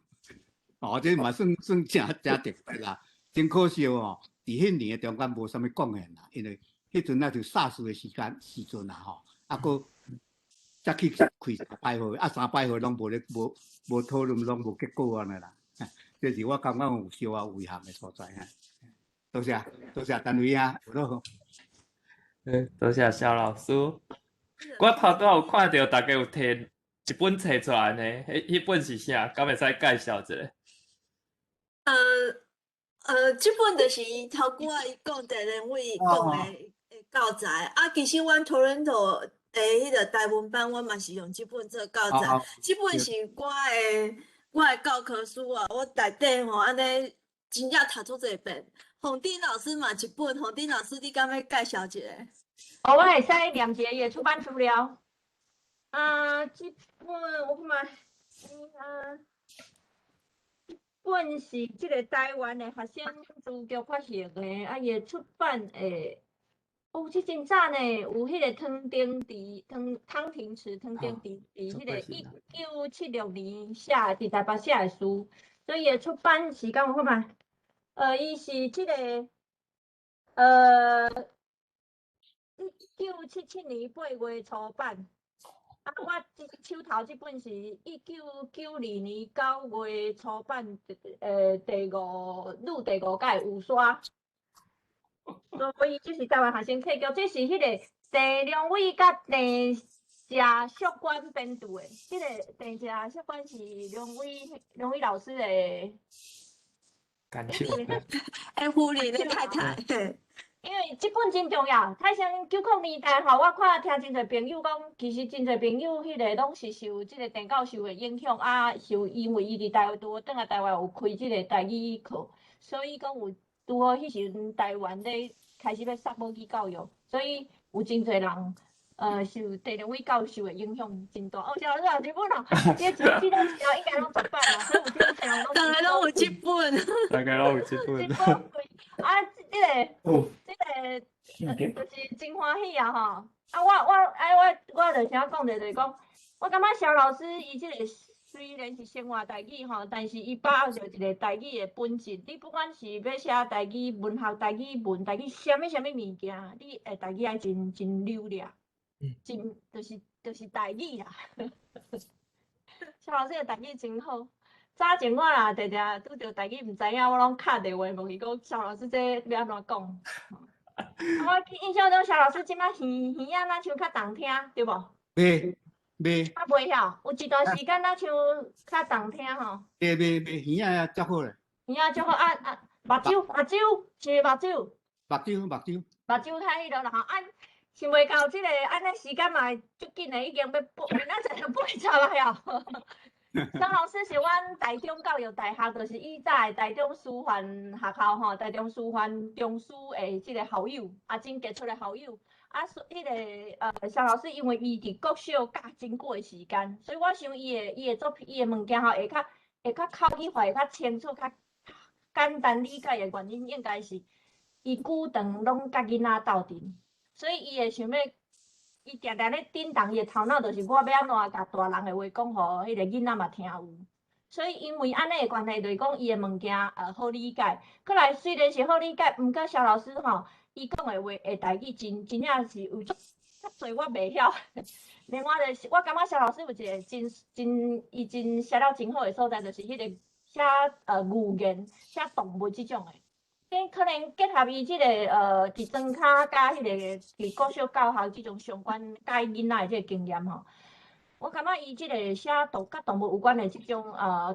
[SPEAKER 3] 哦，這嘛算誠特別啦，真可惜哦，佇彼年的中間無啥物貢獻啦，因為彼陣仔就 SARS 的時陣啦吼，啊，閣才去開三擺會，啊三擺會攏無咧無無討論，攏無結果按呢啦，這是我感覺有小可遺憾的所在。多謝多謝陳偉啊，有好。
[SPEAKER 1] 多謝蕭老師。我頭拄有看著大家有提一本冊出來呢，彼本是啥？敢會使介紹一下？
[SPEAKER 2] 這本就是頭拄仔伊講鄭連偉講的教材。啊，其實阮 Toronto 的彼个台文班，阮嘛是用這本做教材。這本是我的教科書啊，我內底吼按呢真正讀足濟遍。洪丁老師嘛一本，洪丁老師你敢欲介紹一下？
[SPEAKER 11] 哦，我會使念一个伊的出版資料。啊，這本我看覓，啊，這本是這个台灣的學生資格發行的，啊，伊的出版的，哦，這真早呢，有彼个湯定池，湯湯廷池，湯定池佇彼个1976年寫，佇台北寫的書，所以伊的出版時間我看覓，伊是這个，1977年8月初版。啊，我這手頭這本是1992年9月初版，第五錄第五屆有刷，所以這是台灣學生冊局，這是彼个鄭良偉佮鄭謝淑娟編著的，這个鄭謝淑娟是良偉良偉老師的
[SPEAKER 1] 感謝。
[SPEAKER 2] 哎，夫人的太太。
[SPEAKER 11] 因為這本真重要，睇先90年代吼，我看聽真濟朋友講，其實真濟朋友彼个攏是受這个鄭教授的影響，啊，受因為伊佇台灣拄好轉來台灣有開這个台語課，所以講有拄好彼時陣台灣咧開始欲殺母語教育，所以有真濟人受鄭良偉教授的影響真大。哦，蕭老師這本哦，這這這本資料應該攏絕版啊，所以有真濟人攏
[SPEAKER 2] 大家攏有這本，
[SPEAKER 1] 大家攏有這本。
[SPEAKER 11] 啊，這个，這个就是真歡喜啊吼！啊，我我哎我我就想講者就是講，我感覺蕭老師伊這个雖然是生活台語吼，但是伊把握著一个台語的本質。你不管是欲寫台語文學、台語文、台語啥物啥物物件，你的台語愛真真流利，真就是台語啦。蕭老師的台語真好。早前我若定定拄著台語毋知影，我攏敲電話問伊講，蕭老師這欲按怎講？我印象中蕭老師這擺耳耳仔若像較重聽，對無？
[SPEAKER 3] 袂袂。
[SPEAKER 11] 啊袂曉，有一段時間若像較重聽吼。
[SPEAKER 3] 袂袂袂，耳仔足好咧。
[SPEAKER 11] 耳仔足好啊啊！目睭目睭是目睭。
[SPEAKER 3] 目睭目睭。
[SPEAKER 11] 目睭較彼落啦吼啊！想袂到這个按呢時間嘛足緊的，已經欲八，明仔載就80啊曉。蕭老師是阮台中教育大學，就是以早的台中師範學校吼，台中師範中師的這个校友，啊，真傑出的校友。啊，所彼个蕭老師因為伊佇國小教真久的時間，所以我想伊的作品、伊的物件吼，會較口語化，會較清楚、較簡單理解的原因，應該是伊久長攏佮囡仔鬥陣，所以伊會想欲。伊定定咧振動伊的頭腦，就是我欲按怎共大人的話講，予彼个囡仔嘛聽有。所以因為按呢的關係，就是講伊的物件好理解。閣來雖然是好理解，毋過蕭老師吼，伊講的話的台語真真正是有足足濟我袂曉。另外就是，我感覺蕭老師有一个真真伊真寫了真好的所在，就是彼个寫寓言、寫動物這種的。可能結合伊這个佇莊跤佮彼个佇國小教學這種相關教囡仔的這个經驗吼，我感覺伊這个寫動佮動物有關的這種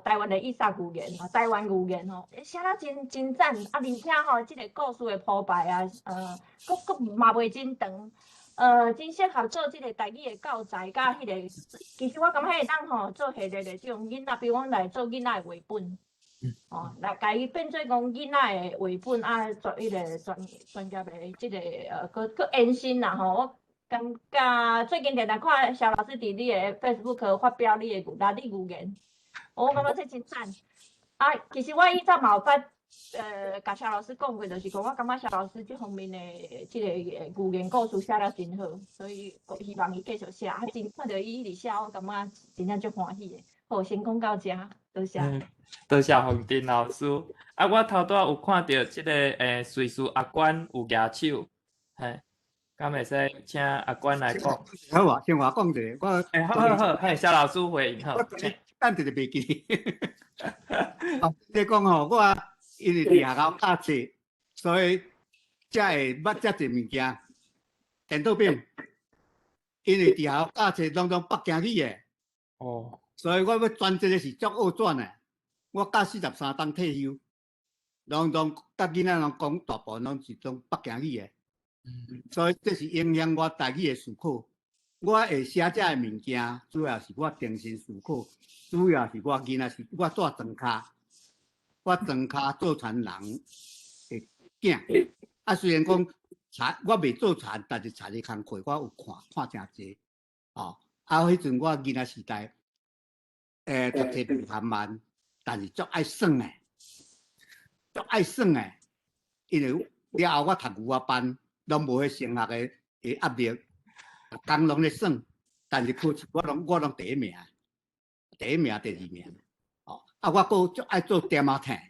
[SPEAKER 11] 台灣的伊索寓言吼，台灣寓言吼，寫得真真讚啊！而且吼，這个故事的鋪排啊，閣閣嘛袂真長，真適合做這个台語的教材佮彼个。其實我感覺會當吼做系列的這種囡仔，比如講來做囡仔的繪本。哦，來共伊變做講囡仔的繪本啊，專彼个專專業的這个閣閣延伸啦吼。我感覺最近定定看蕭老師佇你的 Facebook 發表你的哪裡語言，我感覺這真讚。啊，其實我以前嘛有捌共蕭老師講過，就是講我感覺蕭老師這方面的這个語言故事寫了真好，所以希望伊繼續寫。啊，真看著伊一直寫，我感覺真正足歡喜的。好，先講到這，多謝。
[SPEAKER 1] 多謝洪珍老師。啊，我頭拄仔有看著這个瑞士阿關有舉手，嘿，敢會使請阿關來講？
[SPEAKER 3] 好啊，先我講一下，我
[SPEAKER 1] 欸，好好好，嘿，蕭老師回應好。
[SPEAKER 3] 我等一下袂記。哦，你講吼，我因為佇學校教冊，所以才會捌遮濟物件。電腦餅，因為佇學校教冊攏總北京語的。
[SPEAKER 1] 哦。
[SPEAKER 3] 所以我欲轉這个是足惡轉的。我教43冬退休，攏總佮囡仔攏講大部分攏是講北京語的。所以這是影響我台語的思考。我會寫這个物件，主要是我重新思考，主要是我囡仔是我住莊跤，我莊跤做田人的囝。啊，雖然講田，我袂做田，但是田的工课我有看看誠濟，哦。啊，彼陣我囡仔時代，讀冊袂較慢，但是足愛耍的，足愛耍的，因為了後我讀牛仔班，攏無彼升學的壓力，逐工攏咧耍，但是考試我攏第一名，第一名、第二名，哦。啊，我閣足愛做店仔廳，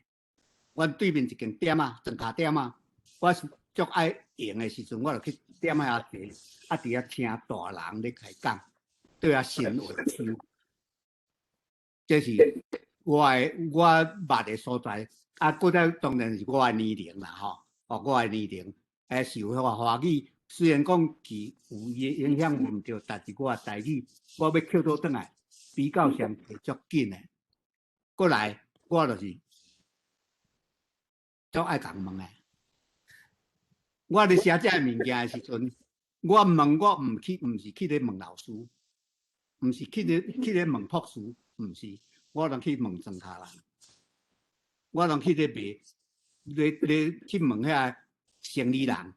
[SPEAKER 3] 阮對面一間店仔，庄跤店仔，我是足愛閒的時陣，我就去店仔遐坐，啊，佇遐聽大人咧開講，對遐神話書，這是我捌的所在。啊，閣再當然是我的年齡啦，吼，哦，我的年齡，受華語雖然講其有伊的影響無毋對，但是我的台語，我欲抾倒轉來，比較上會足緊的。過來，我就是足愛共問的。我咧寫這个物件的時陣，我問我毋去，毋是去咧問老師，毋是去咧問博士，毋是，我攏去問莊跤人，我攏去咧賣，咧去問遐生理人，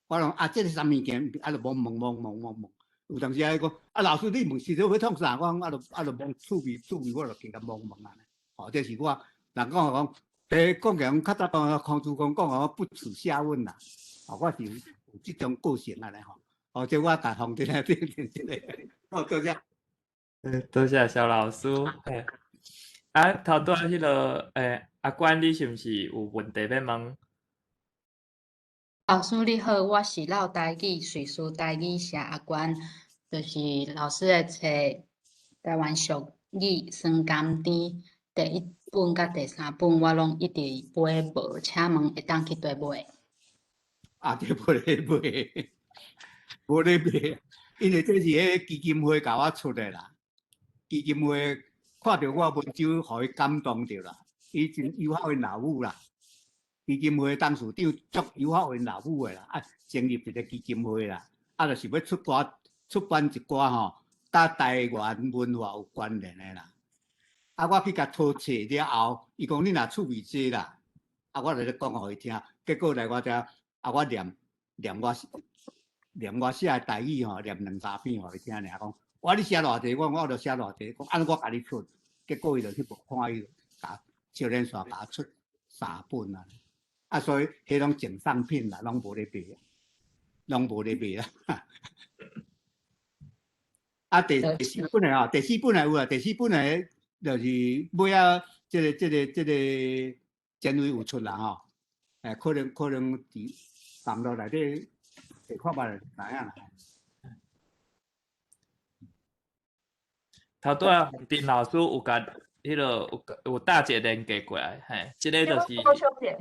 [SPEAKER 3] 我講啊，這个啥物件，啊，就罔問問問問問，有當時啊，講啊，老師你問是咧欲創啥？我講啊，就啊就罔趣味趣味，我就加共罔問啊。哦，這是我人講講，講起講較早講孔子講講講不恥下問啦。哦，我是有這種個性啊咧吼。哦，這我共放佇咧頂頂這個。哦，多謝。
[SPEAKER 1] 多謝蕭老師。啊，頭拄仔彼个，阿關，你是毋是有問題欲問？
[SPEAKER 12] 老師你好，我是落台語瑞士台語社阿關，就是老師的冊台灣俗語酸甘甜第一本佮第三本，我攏一直買無，請問會當去佗買？
[SPEAKER 3] 啊，這無咧買，無咧賣，因為這是彼個基金會共我出的啦。基金會看著我文章，予伊感動著啦，伊真友好𪜶老母啦。基金會董事長足友好𪜶老母的啦，啊，成立一個基金會啦，啊，就是欲出歌出版一寡吼，佮台灣文化有關聯的啦。啊，我去共討冊了後，伊講你若趣味這啦，啊，我就咧講予伊聽，結果來我遮，啊，我念念我念我寫的台語吼，念兩三遍予伊聽爾，講我你寫偌濟，我講我著寫偌濟，講按呢我共你出，結果伊就去無看伊就共笑連續共出三本啊。啊，所以彼攏贈送品啦，攏無咧賣，攏無咧賣啦。啊，第四本的吼，第四本的有啊，第四本的，就是尾仔這個前位有出啦吼，可能佇網路內底下看覓就知影啦。
[SPEAKER 1] 頭拄仔洪丁老師有共彼个有有搭一個連結過來，嘿，這个就是，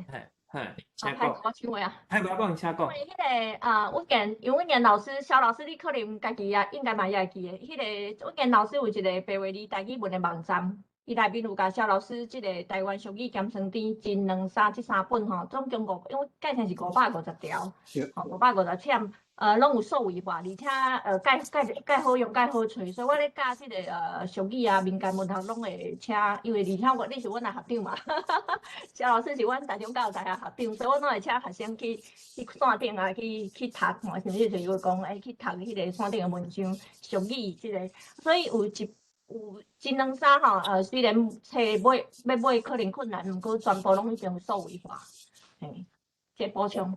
[SPEAKER 1] 嘿。嘿，請講。
[SPEAKER 11] 我請問啊。
[SPEAKER 1] 嘿，無講，請講。
[SPEAKER 11] 因為彼个啊，我見楊偉賢老師、蕭老師，你可能家己也應該嘛也會記得。彼个偉賢老師有一個白話字台語文的網站，伊內面有共蕭老師這個台灣俗語鹹酸甜真兩三這三本吼，總共五，因為價錢是550條，吼550凊，攏有數位化，而且蓋好用，蓋好揣，所以我咧教這個俗語啊、民間文學攏會請，因為而且我你是阮的學長嘛，蕭老師是阮台中教育大學學長，所以我攏會請學生去山頂啊，去讀，吼，甚至就是講去讀彼個山頂的文章、俗語這個，所以有一有真兩三吼，雖然冊買欲買可能困難，毋過全部攏已經數位化，嘿，這補充。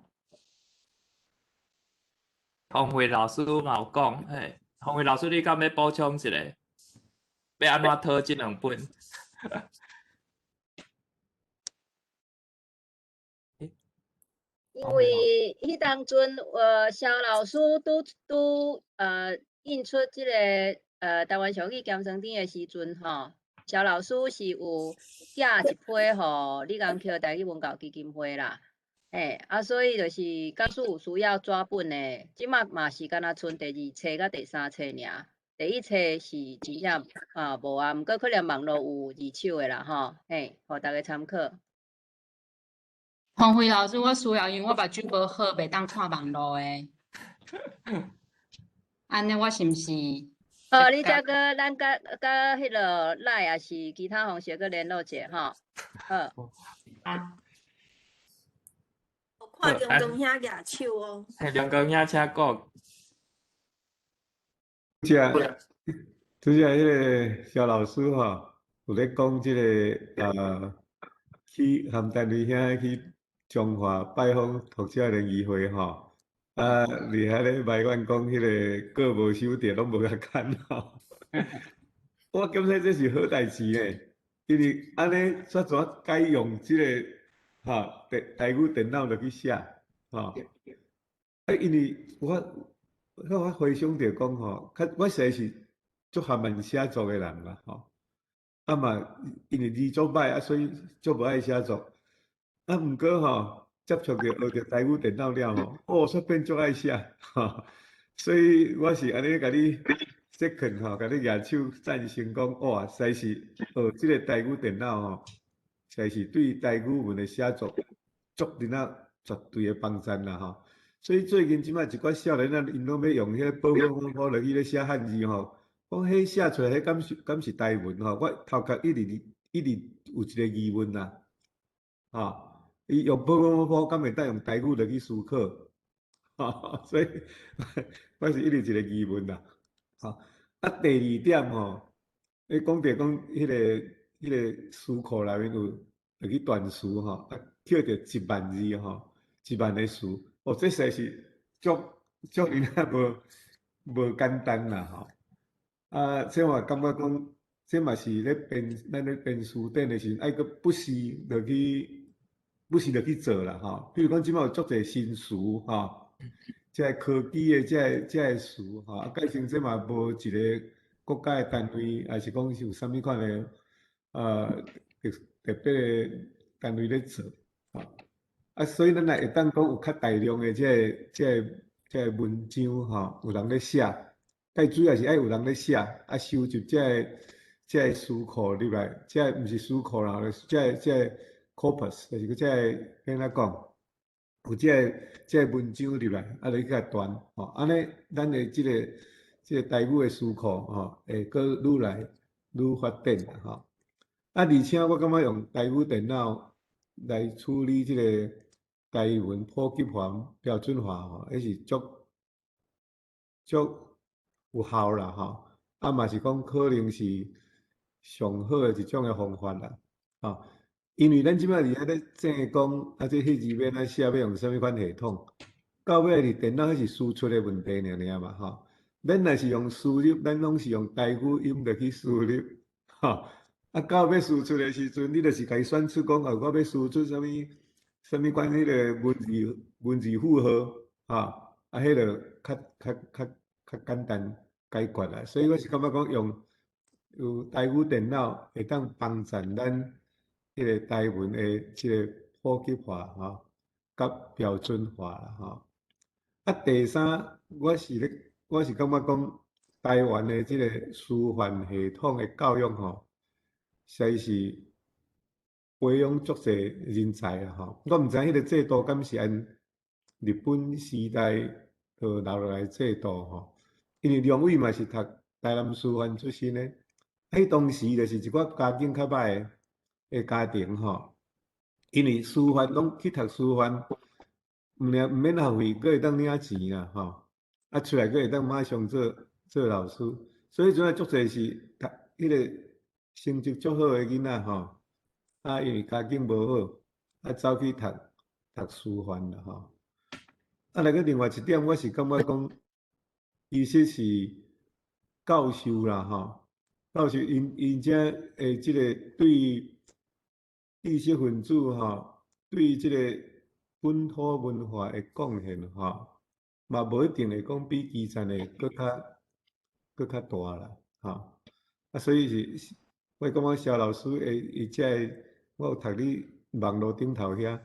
[SPEAKER 1] 洪慧老師嘛有講，嘿，洪慧老師，你敢欲補充一下？欲按怎討這兩本？
[SPEAKER 6] 因為彼當陣，蕭老師拄拄印出這個台灣俗語鹹酸甜的時陣吼，蕭老師是有寄一批予李江橋台語文教基金會啦。嘿，啊，所以就是假使有需要紙本的，這馬嘛是敢若賰第二冊佮第三冊爾。第一冊是真正啊無啊，毋過可能網路有二手的啦吼，嘿，予大家參考。
[SPEAKER 12] 洪慧老師，我需要，因為我目睭無好，袂當看網路的。按呢，我是毋是？
[SPEAKER 6] 哦，你再閣咱佮佮彼个 LINE 抑是其他方式閣聯絡者吼。好。
[SPEAKER 12] 啊。
[SPEAKER 2] 我看中光兄舉手哦。
[SPEAKER 1] 嘿，梁光兄請講。
[SPEAKER 5] 這拄才彼个蕭老師吼，有咧講這个去和陳雷兄去彰化拜訪讀者聯誼會吼，啊，佇遐咧埋怨講彼个稿無收著，攏無共款吼。我感覺這是好代誌呢，因為按呢煞怎改用這个吼電台語電腦落去寫吼。啊，因為我回想著講吼，較我實在是足含慢寫作的人啦吼。啊嘛，因為字足歹啊，所以足無愛寫作。啊，毋過吼，接觸著學著台語電腦了吼，哦，煞變足愛寫吼。所以我是按呢共你 second 吼，共你舉手贊成講，哇，實在是學這个台語電腦吼，實在是對台語文的寫作足陣仔絕對的幫贊啦吼。所以最近這擺一寡少年仔，𪜶攏欲用彼个寶寶寶寶落去咧寫漢字吼，講彼寫出來彼敢是台文吼？我頭殼一直一直有一个疑問啦，吼，伊用寶寶寶寶，敢會當用台語落去思考？吼，所以我是一直一个疑問啦，吼。啊，第二點吼，你講著講彼个詞庫內面有入去斷詞吼，啊，捡著1萬字吼，1萬个詞。哦，這實在是足足爾仔無簡單啦吼。啊，這我感覺講，這嘛是咧編咱咧編詞典的時陣，愛閣不時落去，不時落去做啦吼。比如講，這擺有足濟新詞吼，這个科技的這个詞吼，啊，改成這嘛無一个國家的單位，抑是講是有啥物款的特別的單位咧做，吼。啊，所以咱若會當講有較大量的這个文章吼，有人咧寫，最主要是愛有人咧寫，啊，收集這个詞庫入來，這个毋是詞庫啦，這個 corpus，就是講這个按怎講，有這個文章入來，啊，來去共傳，吼，按呢，咱的這個台語的詞庫吼，會閣愈來愈發展啦，吼。啊，而且我感覺用台語電腦來處理這个台文普及化、標準化吼，彼是足足有效啦吼。啊，嘛是講可能是上好的一種的方法啦，吼。因為咱這擺佇遐咧正講，啊，這彼字欲按怎寫，欲用啥物款系統，到尾佇電腦彼是輸出的問題爾爾嘛，吼。咱若是用輸入，咱攏是用台語音落去輸入，吼。啊，到欲輸出的時陣，你就是共伊選出講，哦，我欲輸出啥物，啥物款彼个文字負荷，吼，啊，彼个較簡單解決啦。所以我是感覺講用有台語電腦會當幫助咱彼个台文的這个普及化，吼，佮標準化啦，吼。啊，第三，我是感覺講台灣的這個師範系統的教育，吼，實在是培養足濟人才啦，吼。我毋知彼个制度敢是按日本時代就留落來制度，吼。因為梁偉嘛是讀台南師範出身的，彼當時就是一寡家境較歹的家庭，吼。因為師範攏去讀師範，毋爾毋免學費，閣會當領錢啦，吼。啊，出來閣會當馬上做老師，所以陣足濟是讀彼个成績足好的囡仔，吼。啊，因為家境無好，啊，走去讀師範啦，吼。啊，來閣另外一點，我是感覺講，其實是教授啦，吼，教授𪜶遮的這个對知識分子，吼，對這個本土文化的貢獻，吼，嘛無一定會講比基層的閣較大啦，吼。啊，所以是，我感覺蕭老師的伊這个，我有讀你網路頂頭遐，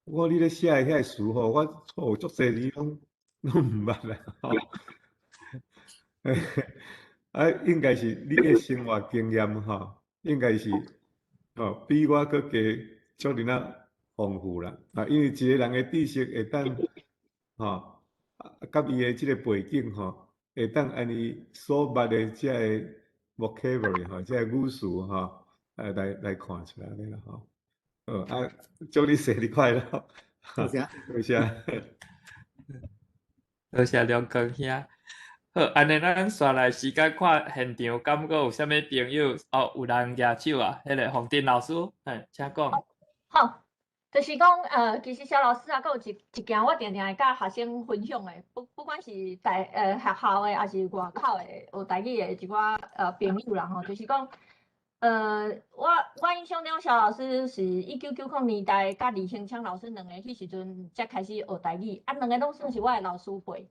[SPEAKER 5] 我你咧寫的遐个詞吼，我錯足濟字攏毋捌啦，吼。啊，應該是你的生活經驗吼，應該是吼比我閣加足爾仔豐富啦。啊，因為一個人的知識會當吼，啊，佮伊的這個背景吼，會當按伊所捌的這个 vocabulary 吼，這個語詞吼，來看出來啦吼。好，啊，祝你生日快樂。
[SPEAKER 3] 多謝，
[SPEAKER 5] 多謝，
[SPEAKER 1] 多謝梁光兄。好，按呢咱紲來時間看現場，敢閣有啥物朋友哦？有人舉手啊？彼個洪振老師，嘿，請講。
[SPEAKER 11] 好，就是講，其實蕭老師啊，閣有一件我定定會佮學生分享的，不管是學校的，抑是外口的學台語的一寡朋友啦吼，就是講，我印象中蕭老師是1990年代佮李興昌老師兩个彼時陣才開始學台語，啊，兩个攏算是我的老師輩，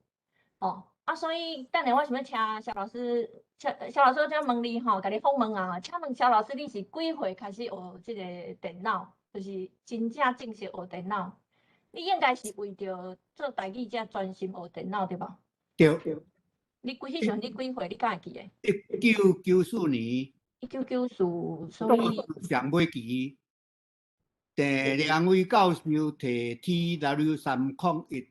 [SPEAKER 11] 哦。啊，所以等下我想欲請蕭老師，蕭老師，我請問你吼，共你訪問啊，請問蕭老師，你是幾歲開始學這个電腦？就是真正正式學電腦？你應該是為著做台語才專心學電腦對無？
[SPEAKER 3] 對。
[SPEAKER 11] 你幾彼時陣你幾歲？你敢會記得？1994
[SPEAKER 3] 年。
[SPEAKER 11] 1994，所以。
[SPEAKER 3] 上尾期，鄭良偉教授提 TW301。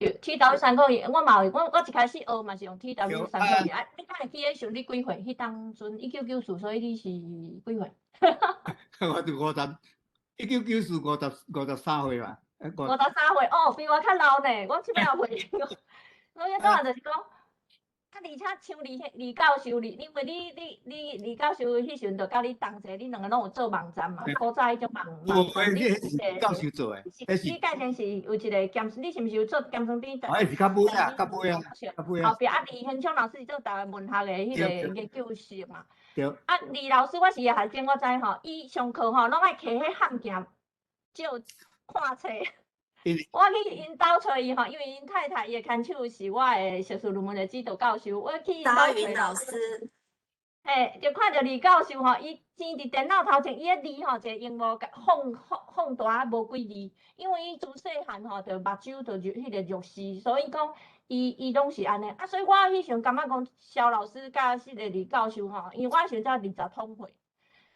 [SPEAKER 11] TW301，我嘛有，我一開始學嘛是用 TW301。啊，你敢會記得時陣你幾歲？彼當陣1994，所以你是幾歲？
[SPEAKER 3] 我就五十，1994五十三歲吧。
[SPEAKER 11] 53歲，哦，比我較老呢，我這擺歲。所以當然就是講，啊，而且像李教授，你因為你李教授彼時陣就佮你同齊，恁兩个攏有做網站嘛？古早彼種網站，
[SPEAKER 3] 你是教授做的，
[SPEAKER 11] 你蓋前是有一个兼，你是毋是有做兼雙邊？
[SPEAKER 3] 哦，是較尾啊，較尾啊，較尾啊。
[SPEAKER 11] 後壁啊，李興昌老師是做台灣文學的彼个研究生嘛。
[SPEAKER 3] 對。
[SPEAKER 11] 啊，李老師，我是伊的學生，我知吼，伊上課吼攏愛提彼漢劍，借看冊。我去𪜶兜揣伊吼，因為𪜶太太伊的牽手是我的碩士論文的指導教授，我去𪜶兜揣
[SPEAKER 2] 老師，
[SPEAKER 11] 嘿，就看著李教授吼，伊站佇電腦頭前，伊的字吼一个螢幕放大無幾字，因為伊自細漢吼就目睭就彼个弱視，所以講伊攏是按呢。啊，所以我彼時陣感覺講蕭老師佮彼个李教授吼，因為我彼時陣才二十通歲，予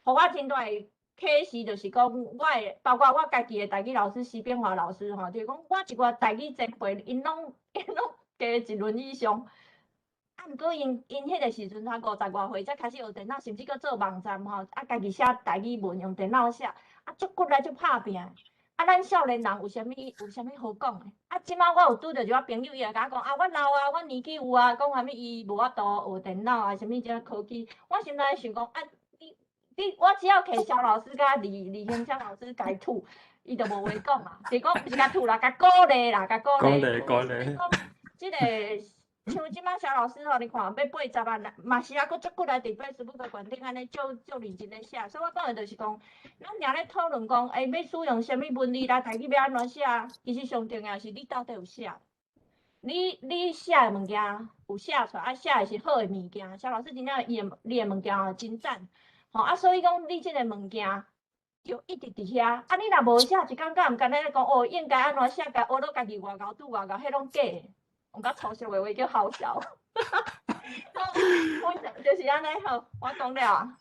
[SPEAKER 11] 我真大的啟示就是講，我的包括我家己的台語老師施炳華老師吼，就是講我一寡台語前輩，𪜶攏加一輪以上。啊，毋過𪜶彼个時陣才五十外歲，才開始學電腦，甚至閣做網站吼，啊，家己寫台語文，用電腦寫，啊，足骨力足拍拚。啊，咱少年人有啥物好講的？啊，這擺我有拄著一寡朋友，伊會共我講啊，我老啊，我年紀有啊，講啥物伊無法度學電腦啊，啥物這科技，我心內想講啊。你我只要摕蕭老師佮李興昌老師共吐，伊就無話講啊。是講毋是共吐啦，共鼓勵啦，共鼓勵。
[SPEAKER 1] 鼓勵鼓勵。
[SPEAKER 11] 講這个像這擺蕭老師吼，你看欲80啊，嘛是猶閣足骨力佇 Facebook 懸頂按呢，足足認真咧寫。所以我講的就是講，咱爾咧討論講，欸，欲使用啥物文字來台語欲按怎寫，其實上重要是你到底有寫。你寫的物件有寫出來，啊，寫的是好的物件。蕭老師真正伊的你的物件吼真讚。吼啊，所以講你這个物件就一直佇遐。啊，你若無寫，一工敢毋敢咧講哦，應該按怎寫，共學到家己偌𠢕拄偌𠢕，彼攏假的，用較粗俗的話叫好笑。我就是按呢好，我講了啊。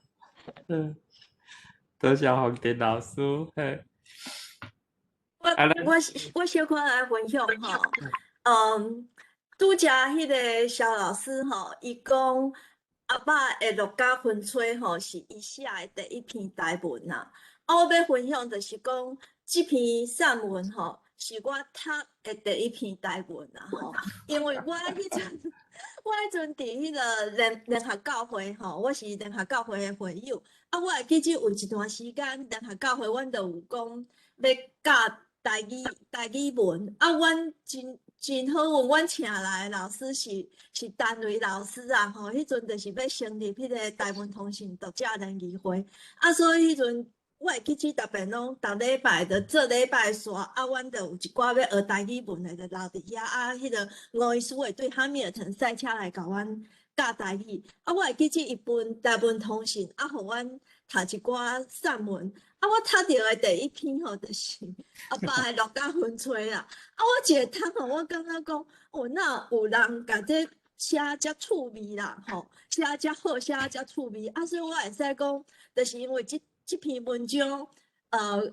[SPEAKER 1] 嗯，多謝洪振老師。嘿。
[SPEAKER 2] 我小可來分享吼，拄才彼个蕭老師吼，伊講阿爸的鹿角薰吹吼，是伊寫的第一篇台文啊。啊，我欲分享就是講，這篇散文吼，是我讀的第一篇台文啊吼。因為我彼陣佇彼个聯合教會吼，我是聯合教會的會友。啊，我會記得有一段時間聯合教會，阮就有講欲教台語文。啊，阮真好運，阮請來的老師是陳雷老師啊吼。彼陣就是欲成立彼个台文通訊讀者聯誼會，啊，所以彼陣我會記得逐遍攏逐禮拜就做禮拜煞，啊，阮就有一寡欲學台語文的就留佇遐，啊，彼个吳醫師會對哈密爾頓賽車來共阮教台語，啊，我會記得伊分台文通訊，啊，予阮讀一寡散文。啊，我讀著的第一篇吼，就是阿爸的鹿角薰吹啦。啊，我一个讀吼，我感覺講，哦，哪有人共這寫遮趣味啦，吼，寫遮好，寫遮趣味。啊，所以我會使講，就是因為這篇文章，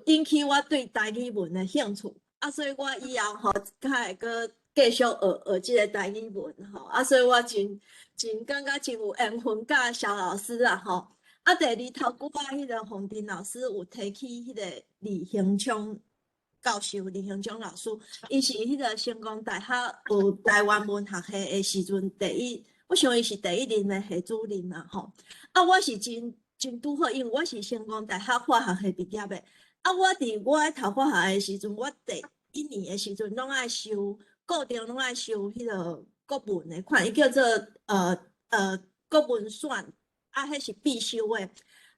[SPEAKER 2] 引起我對台語文的興趣。啊，所以我以後吼，較會閣繼續學學這个台語文吼。啊，所以我真感覺真有緣分，佮蕭老師啊吼。啊，第二頭拄仔彼个洪振老師有提起彼个李興昌教授林興昌老師，伊是彼個成功大學有台灣文學系的時陣，第一，我想伊是第一任的系主任嘛吼。啊，我是真真拄好，因為我是成功大學化學系畢業的。啊，我佇我咧讀化學的時陣，我第一年的時陣攏愛修，固定攏愛修彼個國文的款，伊叫做國文選，啊，彼是必修的。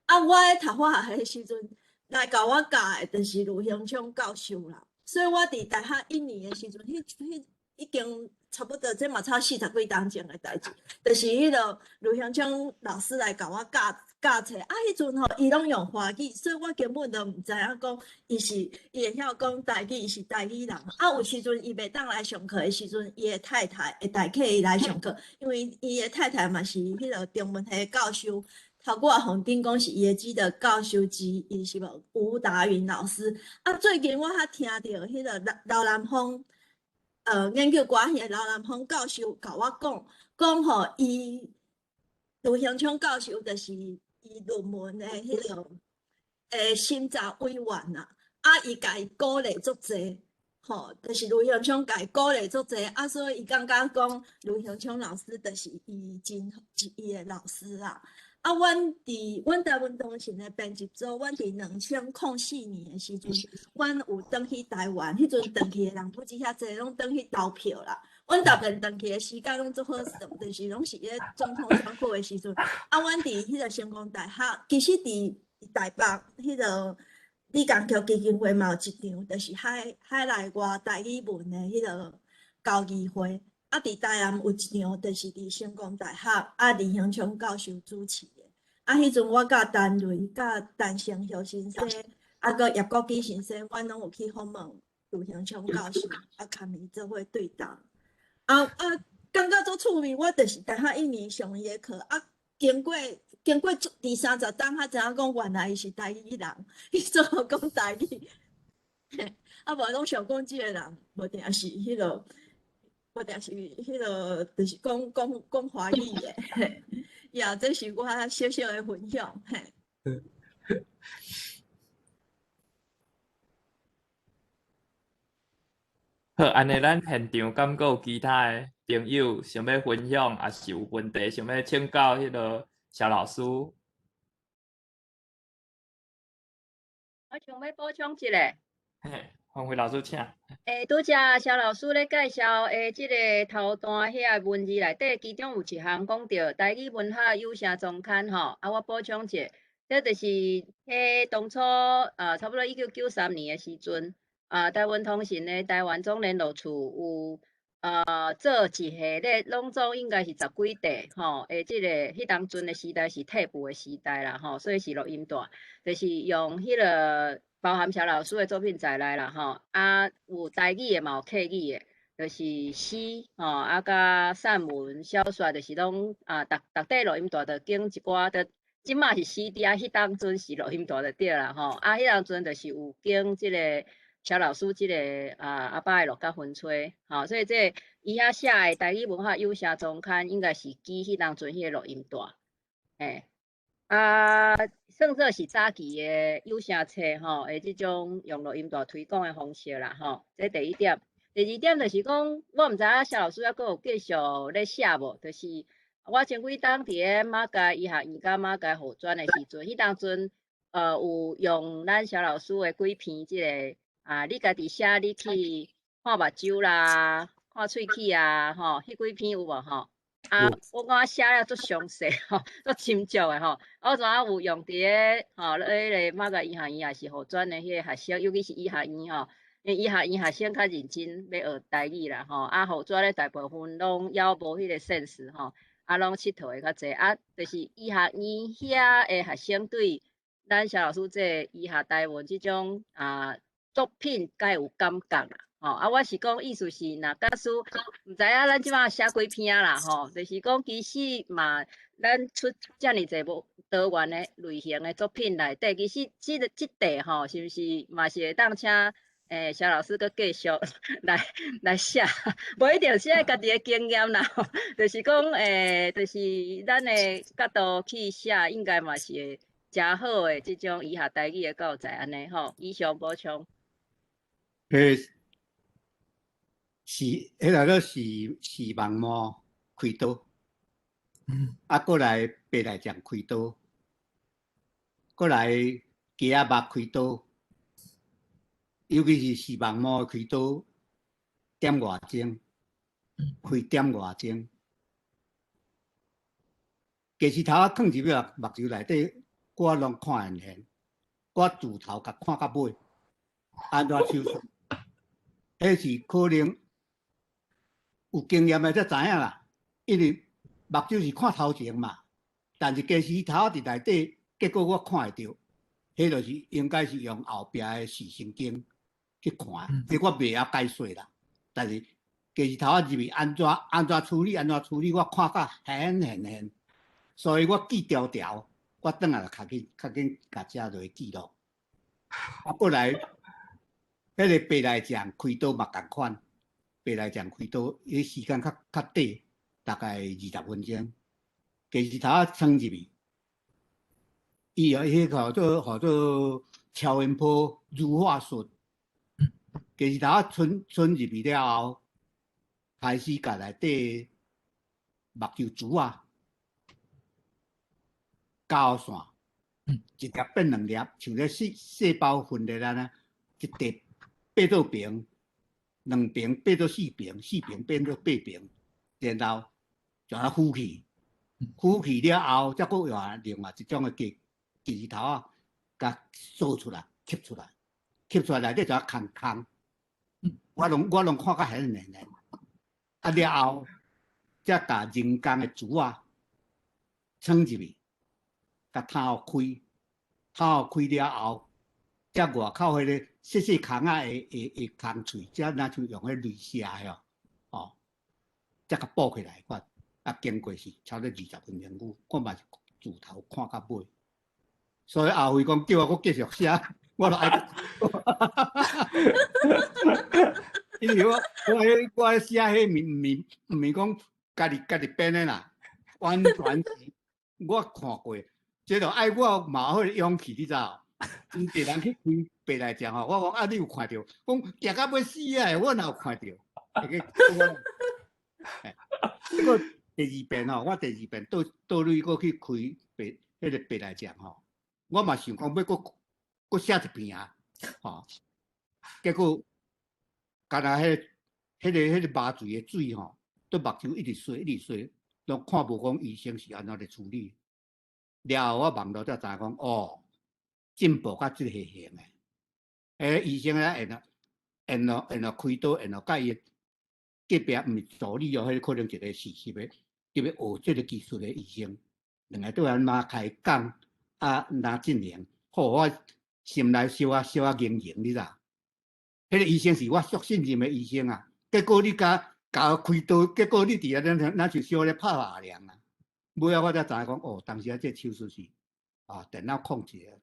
[SPEAKER 2] 啊，我咧讀化學的時陣，來共我教的，就是盧興昌教授啦。所以我佇大學一年的時陣，彼已經差不多，這嘛差40幾冬前的代誌，就是彼個盧興昌老師來共我教教冊。啊，彼陣吼，伊攏用華語，所以我根本就毋知影講伊是伊會曉講台語，伊是台語人。啊，有時陣伊袂當來上課的時陣，伊的太太會代替伊來上課，因為伊的太太嘛是彼個中文系的教授。頭拄仔洪頂講是伊的指導教授之一，是無吳達雲老師。啊，最近我較聽著彼個劉南風，研究歌仔戲的劉南風教授共我講，講吼伊盧興昌教授就是伊論文的彼個審查委員啊，啊，伊共伊鼓勵足濟，吼，就是盧興昌共伊鼓勵足濟，啊，所以伊感覺講盧興昌老師就是伊真伊的老師啊。啊，阮佇阮台灣通訊的編輯組，阮佇2004年的時陣，阮有轉去台灣，彼陣轉去的人不止遐濟，攏轉去投票啦。阮逐遍轉去的時間攏足好耍，就是攏是咧總統選舉的時陣。啊，阮佇彼個成功大學，其實佇台北彼個李鴻橋基金會嘛有一場，就是海內外台語文的彼個交誼會。啊，佇台南有一場，就是佇成功大學，啊，李興昌教授主持的。啊，彼陣我佮陳雷、佮陳成孝先生，啊，閣葉國基先生，阮攏有去訪問盧興昌教授，啊，共伊做伙對談。啊啊，感覺足趣味，我就是大學一年上伊的課，啊，經過二三十冬，才知影講原來伊是台語人，伊做講台語。啊，無攏想講這個人，無定是彼個。無定是彼個，就是講華語的，呀，這是我小小的分享，嘿。
[SPEAKER 1] 好，按呢，咱現場敢閣有其他的朋友想欲分享，抑是有問題想欲請教彼個蕭老師？
[SPEAKER 6] 我想欲補充一下。
[SPEAKER 1] 嘿，黃慧老師，請。
[SPEAKER 6] 拄才蕭老師咧介紹這个頭段遐個文字內底，其中有一項講著台語文學有聲叢刊吼，啊，我補充一下，這就是彼當初啊，差不多1993年的時陣，啊，台灣通訊的台灣總聯絡處有做一系列，攏總應該是十幾塊吼，這个彼當陣的時代是退步的時代啦吼，所以是錄音帶，就是用彼个。包含蕭老師的作品在內啦，吼，啊有台語的嘛有客語的，就是詩吼，啊佮散文、小說，就是攏啊，逐逐塊錄音帶就經一寡，就這馬是 CD 啊，彼當陣是錄音帶就對啦，吼，啊彼當陣就是有經這個蕭老師這个啊阿爸的錄佮分吹，吼，所以這个伊遐寫的台語文學有聲叢刊應該是基彼當陣彼个錄音帶，嘿。啊，算做是早期的有聲冊吼，的這種用錄音帶推廣的方式啦吼。這第一點，第二點就是講，我毋知影蕭老師猶閣有繼續咧寫無？就是我前幾冬佇咧馬偕醫學院佮馬偕護專的時陣，彼當陣有用咱蕭老師的幾篇這个啊，你家己寫，你去看目睭啦，看喙齒啊，吼，彼幾篇有無吼？啊，我感覺寫了足詳細吼，足深入的吼。我知影有用佇咧吼，彼个馬偕醫學院也是護專的彼個學生，尤其是醫學院吼，因為醫學院學生較認真欲學台語啦吼。啊，護專咧大部分攏猶無彼個 sense 吼，啊，攏𨑨迌的較濟。啊，就是醫學院遐的學生對咱蕭老師這个醫學台文這種啊作品較有感覺啦。吼，啊，我是講意思是，若假使毋知影咱這馬寫幾篇啦，吼，就是講其實嘛，咱出遮爾濟無多元的類型的作品內底，其實這个這塊吼，是毋是嘛是會當請蕭老師閣繼續來寫，無一定是愛家己的經驗啦，就是講就是咱的角度去寫，應該嘛是會誠好的這種醫學台語的教材按呢吼，以上補充。
[SPEAKER 3] 彼視彼个叫視網膜開刀，啊，閣來白內障開刀，閣來雞仔目開刀，尤其是視網膜開刀，點外鐘，開點外鐘。雞絲頭仔囥入去目睭內底，我攏看會現，我自頭共看到尾，按怎手術？彼是可能有經驗的才知影啦，因為目睭是看頭前嘛，但是雞絲頭佇內底，結果我看會著，彼就是應該是用後壁的視神經去看，這我袂曉解說啦。但是雞絲頭仔入去按怎按怎處理，按怎處理，我看甲顯現現，所以我記條條，我轉來就較緊較緊共寫落去記錄。啊，過來，彼個白內障開刀嘛仝款，白內障開刀，彼時間較較短，大概20分鐘。雞絲頭仔穿入去，伊有彼個號做超音波乳化術。雞絲頭仔穿穿入去了後，開始共內底目睭珠仔膠線，一粒變兩粒，像咧細胞分裂按呢，一塊變做平，兩平變做四平，四平變做八平，然後將它敷去，敷去了後，才閣用另外一種的雞絲頭仔，共掃出來，吸出來，吸出來內底就空空，我攏看甲顯現現，啊了後，才共人工的珠仔穿入去，共窗開，窗開了後，才外口彼個細細空仔的的的空喙，才若像用彼鐳射的哦，才共補起來款。啊，經過是差不多20分鐘久，我嘛是自頭看到尾。所以阿輝講叫我閣繼續寫，我就愛。因為我寫彼毋是講家己編的啦，完全是我看過。這就愛我嘛有彼個勇氣，你知無？真濟人去開白內障吼，我講啊，你有看著？講驚到欲死啊！我哪有看著？結果第二遍吼，我第二遍倒倒轉閣去開白彼個白內障吼，我嘛想講欲閣閣寫一篇啊，吼，結果敢若彼個麻醉的水吼，對目睭一直洗一直洗，攏看無講醫生是按怎咧處理。了後我網路才知影講，哦，進步到這個型的，醫生咧會會會會開刀，會共伊隔壁毋是助理哦，彼個可能一個實習的，佇咧學這個技術的醫生，兩个對按怎開講，啊，按怎進行，予我心內小可小可凝凝，你知？彼個醫生是我足信任的醫生啊，結果你共共我開刀，結果你佇遐咱就小咧拍爾啊。尾仔我才知影講，哦，當時啊，這手術是啊，電腦控制的，